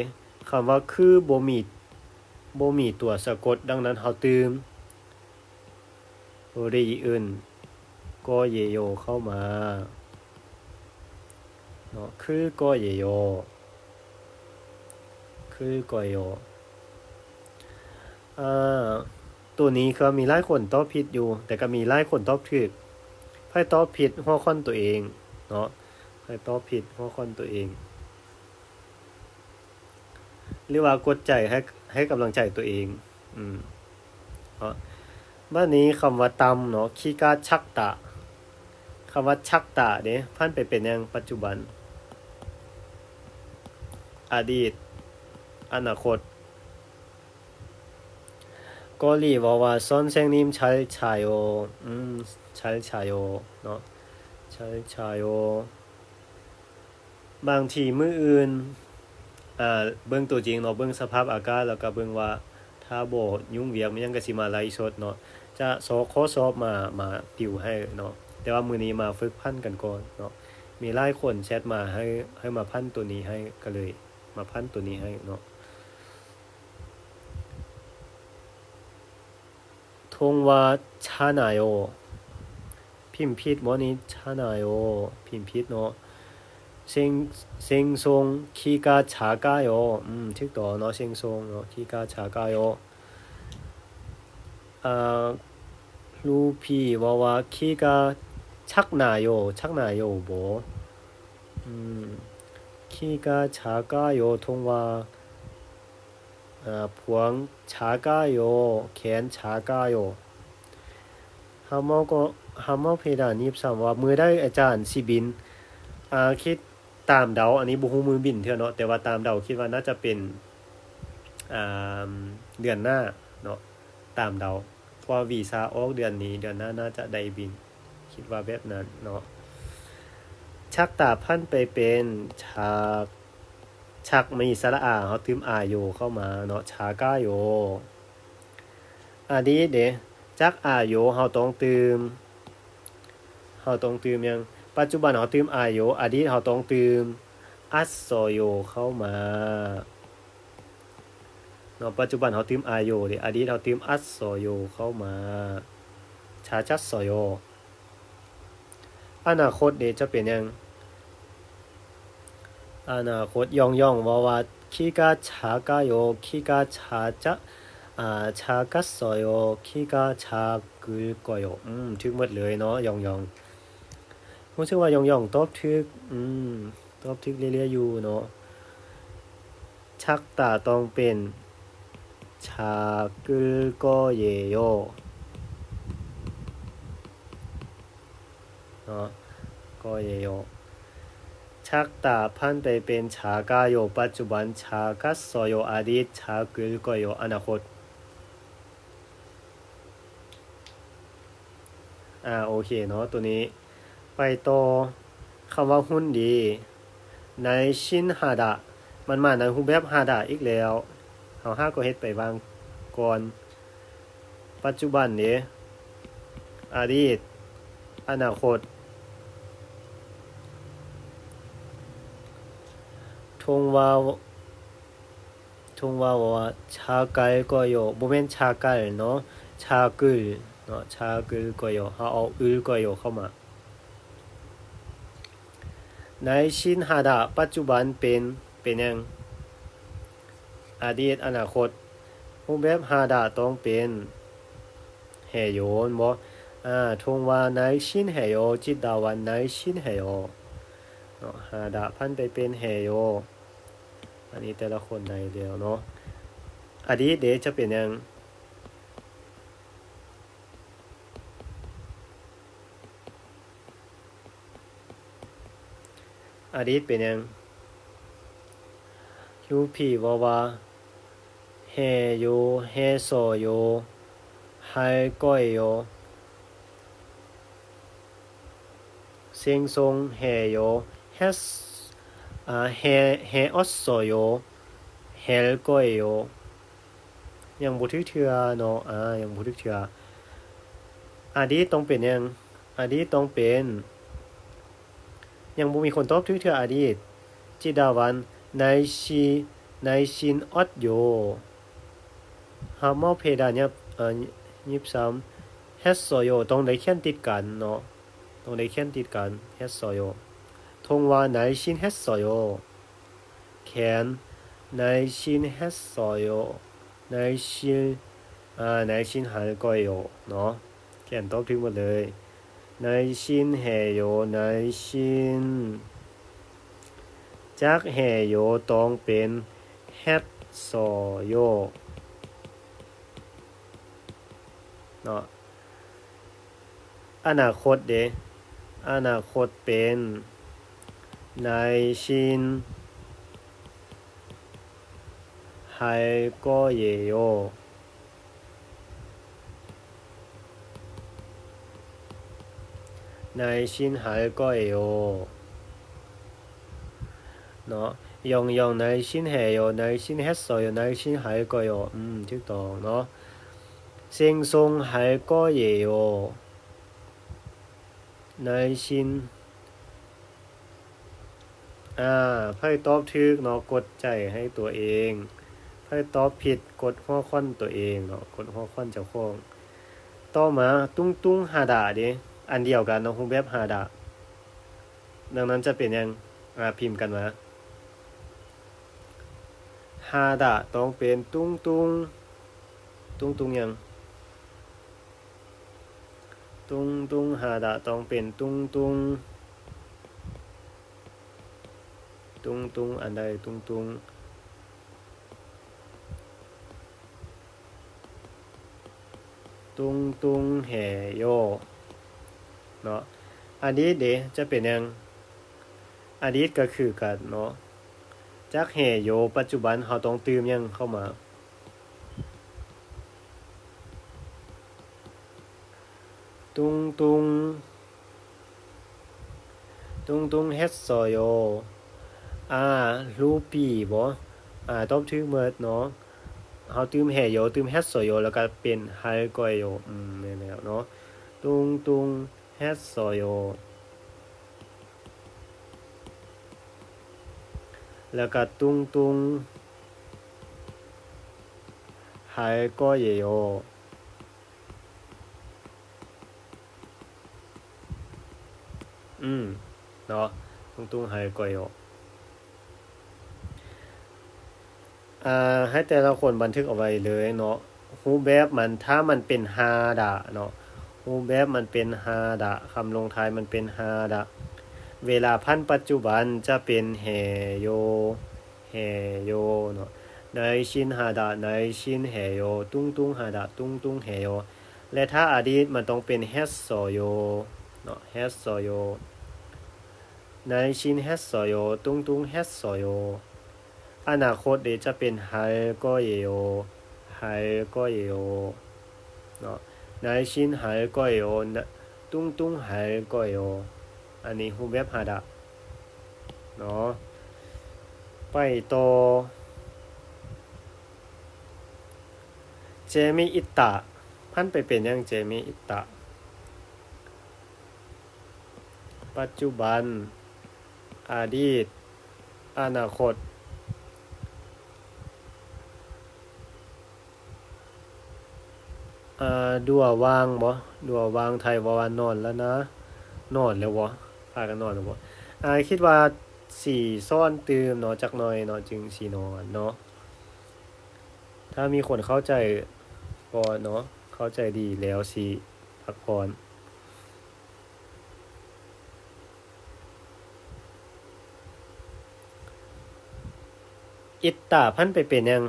ຄຳວ່າ 그 ບໍ່ມີ ບໍ່ມີຕົວສະກົດ ດັ່ງນັ້ນເຮົາຕື່ມ 리을 거예요 ເຂົ້າມາເນາະ 그거예요. 그거예요. ອາ ໂຕນີ້ຄືມີຫຼາຍຄົນຕອບຜິດຢູ່ ແຕ່ກໍມີຫຼາຍຄົນຕອບຖືກ. ໃຜຕອບຜິດ ຫົວຂວັນຕົວເອງເນາະ ໃຜຕອບຜິດ ຫົວຂວັນຕົວເອງ ຫຼືວ່າກົດໃຈໃຫ້ ໃຫ້ກຳລັງໃຈຕົວເອງ. ອືມ ເນາະ ບາດນີ້ຄຳວ່າຕ່ຳເນາະ 키가 작다. ຄຳວ່າ 작다 ເດ້ ພັນໄປເປັນຫຍັງ ປັດຈຸບັນ ອະດີດ ອະນາຄົດ. 거리 와, 와, 선생님 잘 자요. 음, 잘 자요. 너, 잘 자요. ບາງທີມື້ອື່ນ ເບິ່ງຕົວຈິງເນາະ ເບິ່ງສະພາບອາກາດ ແລ້ວກໍເບິ່ງວ່າ ຖ້າບໍ່ຫຍຸ້ງວຽກ ມັນຍັງກໍຊິມາໄລຟ໌ສົດເນາະ ຈະຊອກຂໍ້ສອບມາ ມາຕິວໃຫ້ເນາະ ແຕ່ວ່າມື້ນີ້ມາຝຶກຜັນກັນກ່ອນເນາະ. ມີຫຼາຍຄົນແຊັດມາໃຫ້ ໃຫ້ມາຜັນໂຕນີ້ໃຫ້ ກໍເລີຍມາຜັນໂຕນີ້ໃຫ້ເນາະ. 통화 잖아요. ພິມຜິດບໍ່ນີ້ 잖아요 ພິມຜິດເນາະ. 생, 생송 키가 작아요. ອືມ ຖືກຕ້ອງເນາະ 생송 ເນາະ 키가 작아요. 아, 루피 와, 와, 키가 작나요? 작나요 뭐? 음, 키가 작아요. 통화 ອາ ພວງ ຈາກາໂຢ ແຂນ ຈາກາໂຢ. ຮາເມົາກໍ ຮາເມົາເພດານ ຍີ່ບສາມ ວ່າ ມື້ໃດອາຈານຊິບິນ? ອາ ຄິດຕາມເດົາ ອັນນີ້ບໍ່ຮູ້ມື້ບິນເທື່ອເນາະ ແຕ່ວ່າຕາມເດົາຄິດວ່າໜ້າຈະເປັນ ອາ ເດືອນໜ້າເນາະ ຕາມເດົາ ເພາະວ່າວີຊາອອກເດືອນນີ້ ເດືອນໜ້າໜ້າຈະໄດ້ບິນ ຄິດວ່າແບບນັ້ນເນາະ. ຈາກຕາ ຜັນໄປເປັນ ຈາກ ຈາກ ມີສະຫຼະອາ ເຮົາຕື່ມອາໂຢເຂົ້າມາເນາະ ຈາກາໂຢ. ອະດີດເດ ຈາກອາໂຢເຮົາຕ້ອງຕື່ມ ເຮົາຕ້ອງຕື່ມຫຍັງ? ປັດຈຸບັນເຮົາຕື່ມອາໂຢ ອະດີດເຮົາຕ້ອງຕື່ມອັດຊອໂຢເຂົ້າມາເນາະ ປັດຈຸບັນເຮົາຕື່ມອາໂຢເດ ອະດີດເຮົາຕື່ມອັດຊອໂຢເຂົ້າມາ ຈາຈັດຊອໂຢ. ອະນາຄົດເດ ຈະເປັນຫຍັງ? ອະນາຄົດ ຢອງຢອງເວົ້າວ່າ 키가 작아요. 키가 작, 아, 작았어요. 키가 작을 거예요. ອືມ ຖືກໝົດເລີຍເນາະ ຢອງຢອງ. ຮູ້ສຶກວ່າຢອງຢອງຕອບຖືກ ອືມ ຕອບຖືກເລື້ອຍໆຢູ່ເນາະ. ຈາກຕາຕ້ອງເປັນ 자글거예요ເນາະ 거예요. ຈາກຕາພັນໄປເປັນຈາກະໂຍ ປັດຈຸບັນຈາກັດໂຊໂຍ ອະດີດຈາກຶໂກໂຍ ອະນາຄົດ. ອາ ໂອເຄເນາະ ໂຕນີ້ໄປຕໍ່ ຄຳວ່າຫຸ່ນດີ ນາຍຊິນຮາດະ ມັນມາໃນຮູບແບບຮາດະອີກແລ້ວ ເຮົາຫາກໍເຮັດໄປຫວ່າງກ່ອນ ປັດຈຸບັນເດ ອະດີດ ອະນາຄົດ ທົງວ່າ ທົງວ່າວ່າ ຈາກັນໂກໂຍ ບໍ່ແມ່ນຈາກັນເນາະ ຈາກຶເນາະ ຈາກຶໂກໂຍ ເຮົາເອົາອຶໂກໂຍເຂົ້າມາ ນາຍຊິນຮາດະ ປັດຈຸບັນເປັນ ເປັນຫຍັງ? ອະດີດ ອະນາຄົດ ຮູບແບບຮາດະຕ້ອງເປັນ ເຮໂຍ ແມ່ນບໍ່? ອາ ທົງວ່ານາຍຊິນເຮໂຍ ຈິດດາວັນນາຍຊິນເຮໂຍເນາະ ຮາດະພັນໄປເປັນເຮໂຍ ອັນນີ້ແຕ່ລະຄົນໄດ້ແລ້ວເນາະ ອະດີດເດ ຈະເປັນຫຍັງ? ອະດີດເປັນຫຍັງ? ລູພີເວົ້າວ່າ ເຮໂຍ ເຮໂຊໂຍ ຮາຍໂກໂຍ ເຊັງຊົງ ເຮໂຍ ເຮສ ອາ ເຮ ເຮອອດໂຊໂຍ ເຮລໂກໂຍ ຍັງບໍ່ຖືກເທື່ອເນາະ ອາ ຍັງບໍ່ຖືກເທື່ອ ອະດີດຕ້ອງເປັນຫຍັງ? ອະດີດຕ້ອງເປັນ ຍັງບໍ່ມີຄົນຕອບຖືກເທື່ອ ອະດີດ ຈິດດາວັນ ນາຍຊິ ນາຍຊິນອອດໂຍ ຮາບເມົາເພດານຫຍັບ ເອີ ຫຍິບຊ້ຳ ເຮສໂຊໂຍ ຕ້ອງໄດ້ຂຽນຕິດກັນເນາະ ຕ້ອງໄດ້ຂຽນຕິດກັນ ເຮສໂຊໂຍ ທົງວ່ານາຍຊິນເຮສໂຊໂຍ ແຂນ ນາຍຊິນເຮສໂຊໂຍ ນາຍຊິນ ອາ ນາຍຊິນຮາຍໂກໂຍເນາະ ແຂນຕອບຖືກໝົດເລີຍ ນາຍຊິນເຮໂຍ ນາຍຊິນ ຈາກເຮໂຍຕ້ອງເປັນເຮດໂຊໂຍເນາະ ອະນາຄົດເດ ອະນາຄົດເປັນ ນາຍຊິນຮາຍໂກເຢໂຍ ນາຍຊິນຮາຍໂກເຢໂຍເນາະ ຢອງຢອງນາຍຊິນເຮໂຍ ນາຍຊິນເຮດໂຊໂຍ ນາຍຊິນຮາຍໂກເຢໂຍ ອືມ ຖືກຕ້ອງເນາະ ເຊັງຊົງຮາຍໂກເຢໂຍ ນາຍຊິນ ອາ ໃຜຕອບຖືກເນາະ ກົດໃຈໃຫ້ຕົວເອງ ໃຜຕອບຜິດ ກົດຫົວຂວັນຕົວເອງເນາະ ກົດຫົວຂວັນເຈົ້າຂອງ ຕໍ່ມາ ຕຸງຕຸງຮາດະເດ ອັນດຽວກັນເນາະ ຮູບແບບຮາດະ ດັ່ງນັ້ນຈະເປັນຫຍັງ? ອາ ພິມກັນມາ ຮາດະຕ້ອງເປັນຕຸງຕຸງ ຕຸງຕຸງຫຍັງ? ຕຸງຕຸງ ຫາດະຕ້ອງເປັນຕຸງຕຸງ ຕຸງຕຸງ ອັນໃດ? ຕຸງຕຸງ ຕຸງຕຸງແຫ່ໂຢເນາະ. ອະດີດເດ ຈະເປັນຫຍັງ? ອະດີດກໍຄືກັນເນາະ. ຈາກແຫ່ໂຢ ປັດຈຸບັນເຮົາຕ້ອງຕື່ມຫຍັງເຂົ້າມາ? ຕຸງຕຸງ ຕຸງຕຸງເຮັດໂຊໂຢ ອາ ລູປີບໍ? ອາ ຕອບຖືກໝົດເນາະ. ເຮົາຕື່ມແຫ່ໂຢ ຕື່ມເຮັດໂຊໂຢ ແລ້ວກໍເປັນຮາຍກອຍໂຢ. ອືມ ແມ່ນແລ້ວເນາະ. ຕຸງຕຸງເຮັດໂຊໂຢ ແລ້ວກໍຕຸງຕຸງຮາຍກອຍໂຢ. ອືມ ເນາະ ຕຸງຕຸງຮາຍກອຍໂຢ. ອາ ໃຫ້ແຕ່ລະຄົນບັນທຶກເອົາໄວ້ເລີຍເນາະ ຮູບແບບມັນ ຖ້າມັນເປັນຮາດະເນາະ ຮູບແບບມັນເປັນຮາດະ ຄຳລົງທ້າຍມັນເປັນຮາດະ ເວລາພັນປັດຈຸບັນຈະເປັນແຫ່ໂຢ ແຫ່ໂຢເນາະ. ນາຍຊິນຮາດະ ນາຍຊິນແຫ່ໂຢ ຕຸງຕຸງຮາດະ ຕຸງຕຸງແຫ່ໂຢ. ແລະ ຖ້າອະດີດມັນຕ້ອງເປັນເຮັດໂຊໂຢເນາະ ເຮັດໂຊໂຢ. 내일은 했어요. 뚱뚱 했어요. ອະນາຄົດເດ ຈະເປັນ 할 거예요. 할 거예요 ເນາະ. 내일은 할 거예요. 나- 뚱뚱 할 거예요. ອັນນີ້ຮູບແບບ 하다 ເນາະ. ໄປຕໍ່ 재미있다 ຜັນໄປເປັນຫຍັງ? 재미있다. ປັດຈຸບັນ, ອະດີດ, ອະນາຄົດ. ອາ ດວວ່າງບໍ? ດວວ່າງ ໄທເວົ້າວ່ານອນແລ້ວນະ. ນອນແລ້ວບໍ? ພາກັນນອນແລ້ວບໍ? ອາ ຄິດວ່າຊິສອນຕື່ມເນາະ ຈັກໜ່ອຍເນາະ ຈຶ່ງຊິນອນເນາະ. ຖ້າມີຄົນເຂົ້າໃຈກໍເນາະ ເຂົ້າໃຈດີແລ້ວຊິພັກຜ່ອນ. 있다 ຜັນໄປເປັນຫຍັງ?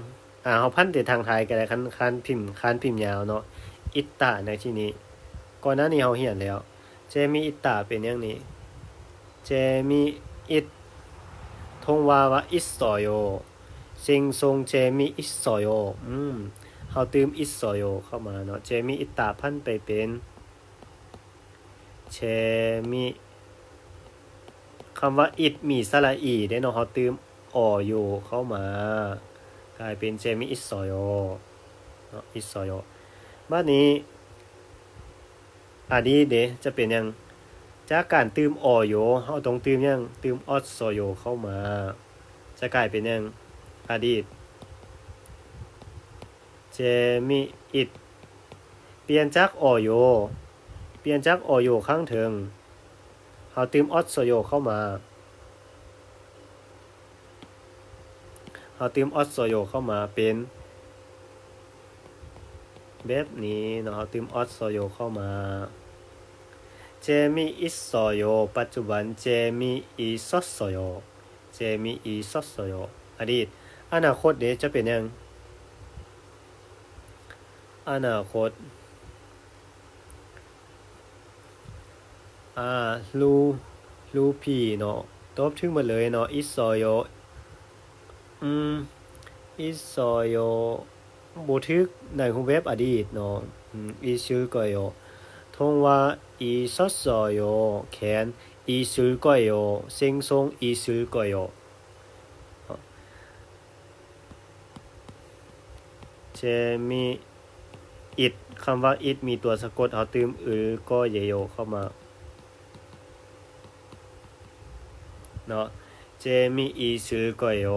ອາ ເຮົາຜັນແຕ່ທາງໄທກໍໄດ້ ຄັນ ຄັນພິມ ຄັນພິມຍາວເນາະ. 있다 ໃນທີ່ນີ້ ກ່ອນໜ້ານີ້ເຮົາຮຽນແລ້ວ. 재미있다 ເປັນຫຍັງນີ້? 재미있. 통화 와 있어요. 생송 재미있어요. ອືມ ເຮົາຕື່ມ 있어요 ເຂົ້າມາເນາະ. 재미있다 ຜັນໄປເປັນ 재미. ຄຳວ່າ 있 ມີສະຫຼະອີເດ້ເນາະ ເຮົາຕື່ມ 어요 ເຂົ້າມາ ກາຍເປັນ 재미있어요 ເນາະ 있어요. ບາດນີ້ ອະດີດເດ ຈະເປັນຫຍັງ? ຈາກການຕື່ມ 어요 ເຮົາຕ້ອງຕື່ມຫຍັງ? ຕື່ມ 없어요 ເຂົ້າມາ ຈະກາຍເປັນຫຍັງ? ອະດີດ. 재미있. ປ່ຽນຈາກ 어요 ປ່ຽນຈາກ 어요 ຂ້າງເທິງ ເຮົາຕື່ມ 없어요 ເຂົ້າມາ ເຮົາຕື່ມ 없어요 ເຂົ້າມາເປັນແບບນີ້ເນາະ ເຮົາຕື່ມ 없어요 ເຂົ້າມາ. 재미있어요 ປັດຈຸບັນ. 재미있었어요. 재미있었어요 ອະດີດ. ອະນາຄົດເດ ຈະເປັນຫຍັງ? ອະນາຄົດ ອາ 루피ເນາະ ຕອບຖືກໝົດເລີຍເນາະ. 있어요. ອືມ 있어요 ບໍ່ຖືກໃນຮູບແບບອະດີດເນາະ. ອືມ 있을 거예요. 통화 있었어요. 간 있을 거예요. 생송 있을 거예요. 재미있. ຄຳວ່າ 있 ມີຕົວສະກົດ ເຮົາຕື່ມ 을 거예요 ເຂົ້າມາເນາະ. 재미있을 거예요.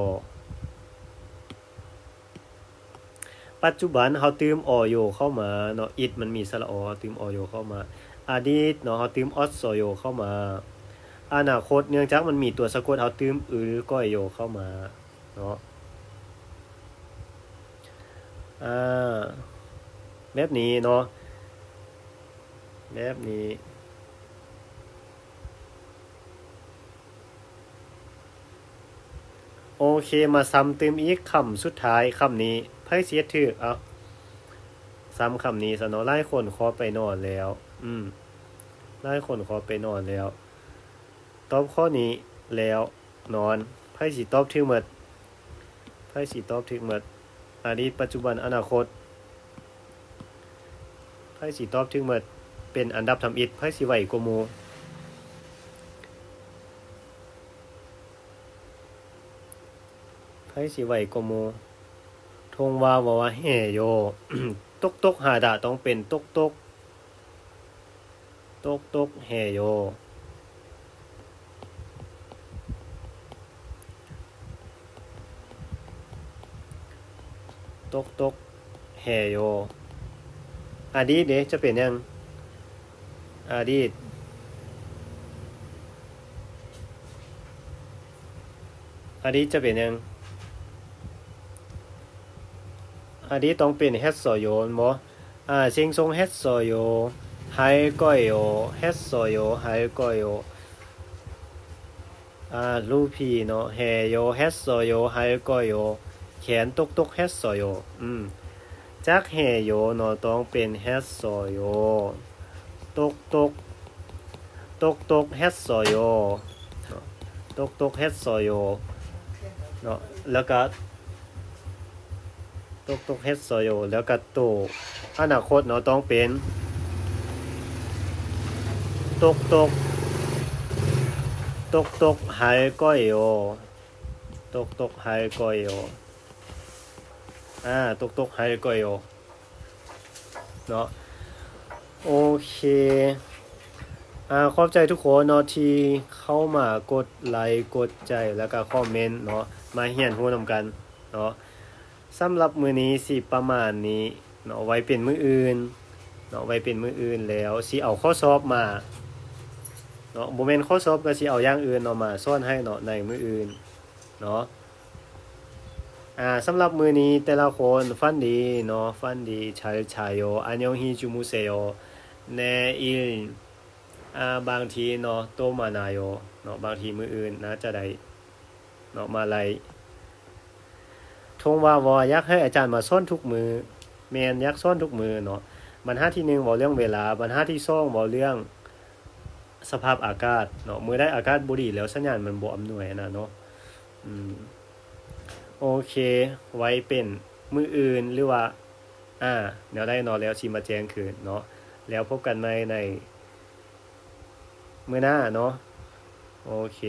ປັດຈຸບັນ ເຮົາຕື່ມ 어요 ເຂົ້າມາເນາະ. 있 ມັນມີສະຫຼະ ອ ເຮົາຕື່ມ 어요 ເຂົ້າມາ. ອະດີດເນາະ ເຮົາຕື່ມ 없어요 ເຂົ້າມາ. ອະນາຄົດ ເນື່ອງຈາກມັນມີຕົວສະກົດ ເຮົາຕື່ມ 을 거예요 ເຂົ້າມາເນາະ. ອາ ແບບນີ້ເນາະ ແບບນີ້. ໂອເຄ ມາຊ້ຳຕື່ມອີກຄຳສຸດທ້າຍ ຄຳນີ້ ໃຜຊິເຮັດຖືກ? ເອົາ ຊ້ຳຄຳນີ້ຊະເນາະ. ຫຼາຍຄົນຂໍໄປນອນແລ້ວ. ອືມ ຫຼາຍຄົນຂໍໄປນອນແລ້ວ. ຕອບຂໍ້ນີ້ແລ້ວນອນ. ໃຜຊິຕອບຖືກໝົດ? ໃຜຊິຕອບຖືກໝົດ? ອະດີດ, ປັດຈຸບັນ, ອະນາຄົດ. ໃຜຊິຕອບຖືກໝົດ? ເປັນອັນດັບທຳອິດ, ໃຜຊິໄວກວ່າໝູ່? ໃຜຊິໄວກວ່າໝູ່? ທົງວາເວົ້າວ່າແຮ່ໂຢ. ຕົກຕົກຫາດາ ຕ້ອງເປັນຕົກຕົກ. ຕົກຕົກແຮ່ໂຢ. ຕົກຕົກແຮ່ໂຢ. ອະດີດເດ ຈະເປັນຫຍັງ? ອະດີດ. ອະດີດຈະເປັນຫຍັງ? ອະດີດຕ້ອງເປັນເຮັດໂຊໂຢ ແມ່ນບໍ່? ອາ ເຊັງຊົງເຮັດໂຊໂຢ ໄຮກອຍໂອ ເຮັດໂຊໂຢ ໄຮກອຍໂອ. ອາ ລູພີເນາະ ແຮ່ໂຢ ເຮັດໂຊໂຢ ໄຮກອຍໂອ. ແຂນຕົກຕົກເຮັດໂຊໂຢ. ອືມ ຈາກແຮ່ໂຢເນາະ ຕ້ອງເປັນເຮັດໂຊໂຢ. ຕົກຕົກ ຕົກຕົກເຮັດໂຊໂຢ. 똑똑했어요 ເນາະ ແລ້ວກະ 똑똑했어요 ແລ້ວກະໂຕອະນາຄົດເນາະ ຕ້ອງເປັນ 똑똑 똑똑할 거예요 똑똑할 거예요 ອາ 똑똑할 거예요 ເນາະ ໂອເຄ ອາ ຂອບໃຈທຸກຄົນເນາະ ທີ່ເຂົ້າມາກົດໄລ ກົດໃຈ ແລ້ວກະຄອມເມັນເນາະ ມາຮຽນຮູ້ນຳກັນເນາະ. ສຳລັບມື້ນີ້ຊິປະມານນີ້ເນາະ ໄວ້ເປັນມື້ອື່ນເນາະ ໄວ້ເປັນມື້ອື່ນ ແລ້ວຊິເອົາຂໍ້ສອບມາເນາະ ບໍ່ແມ່ນຂໍ້ສອບ ກະຊິເອົາຢ່າງອື່ນເນາະ ມາສອນໃຫ້ເນາະ ໃນມື້ອື່ນເນາະ. ອາ ສຳລັບມື້ນີ້ແຕ່ລະຄົນຝັນດີເນາະ ຝັນດີ 잘 자요 안녕히 주무세요 내일 ອາ ບາງທີເນາະ 또 만나요ເນາະ ບາງທີມື້ອື່ນໜ້າຈະໄດ້ເນາະ ມາໄລ່ ທວງວ່າ ວ່າຢາກໃຫ້ອາຈານມາສອນທຸກມື້ ແມ່ນ ຢາກສອນທຸກມື້ເນາະ. ບັນຫາທີໜຶ່ງ ເວົ້າເລື່ອງເວລາ ບັນຫາທີສອງ ເວົ້າເລື່ອງສະພາບອາກາດເນາະ ມື້ໃດອາກາດບໍ່ດີແລ້ວ ສັນຍານມັນບໍ່ອຳນວຍຫັ້ນນະເນາະ. ອືມ ໂອເຄ ໄວ້ເປັນມື້ອື່ນ ຫຼືວ່າ ອາ ແນວໃດເນາະ ແລ້ວຊິມາແຈ້ງຄືນເນາະ ແລ້ວພົບກັນໃໝ່ໃນມື້ໜ້າເນາະ. ໂອເຄ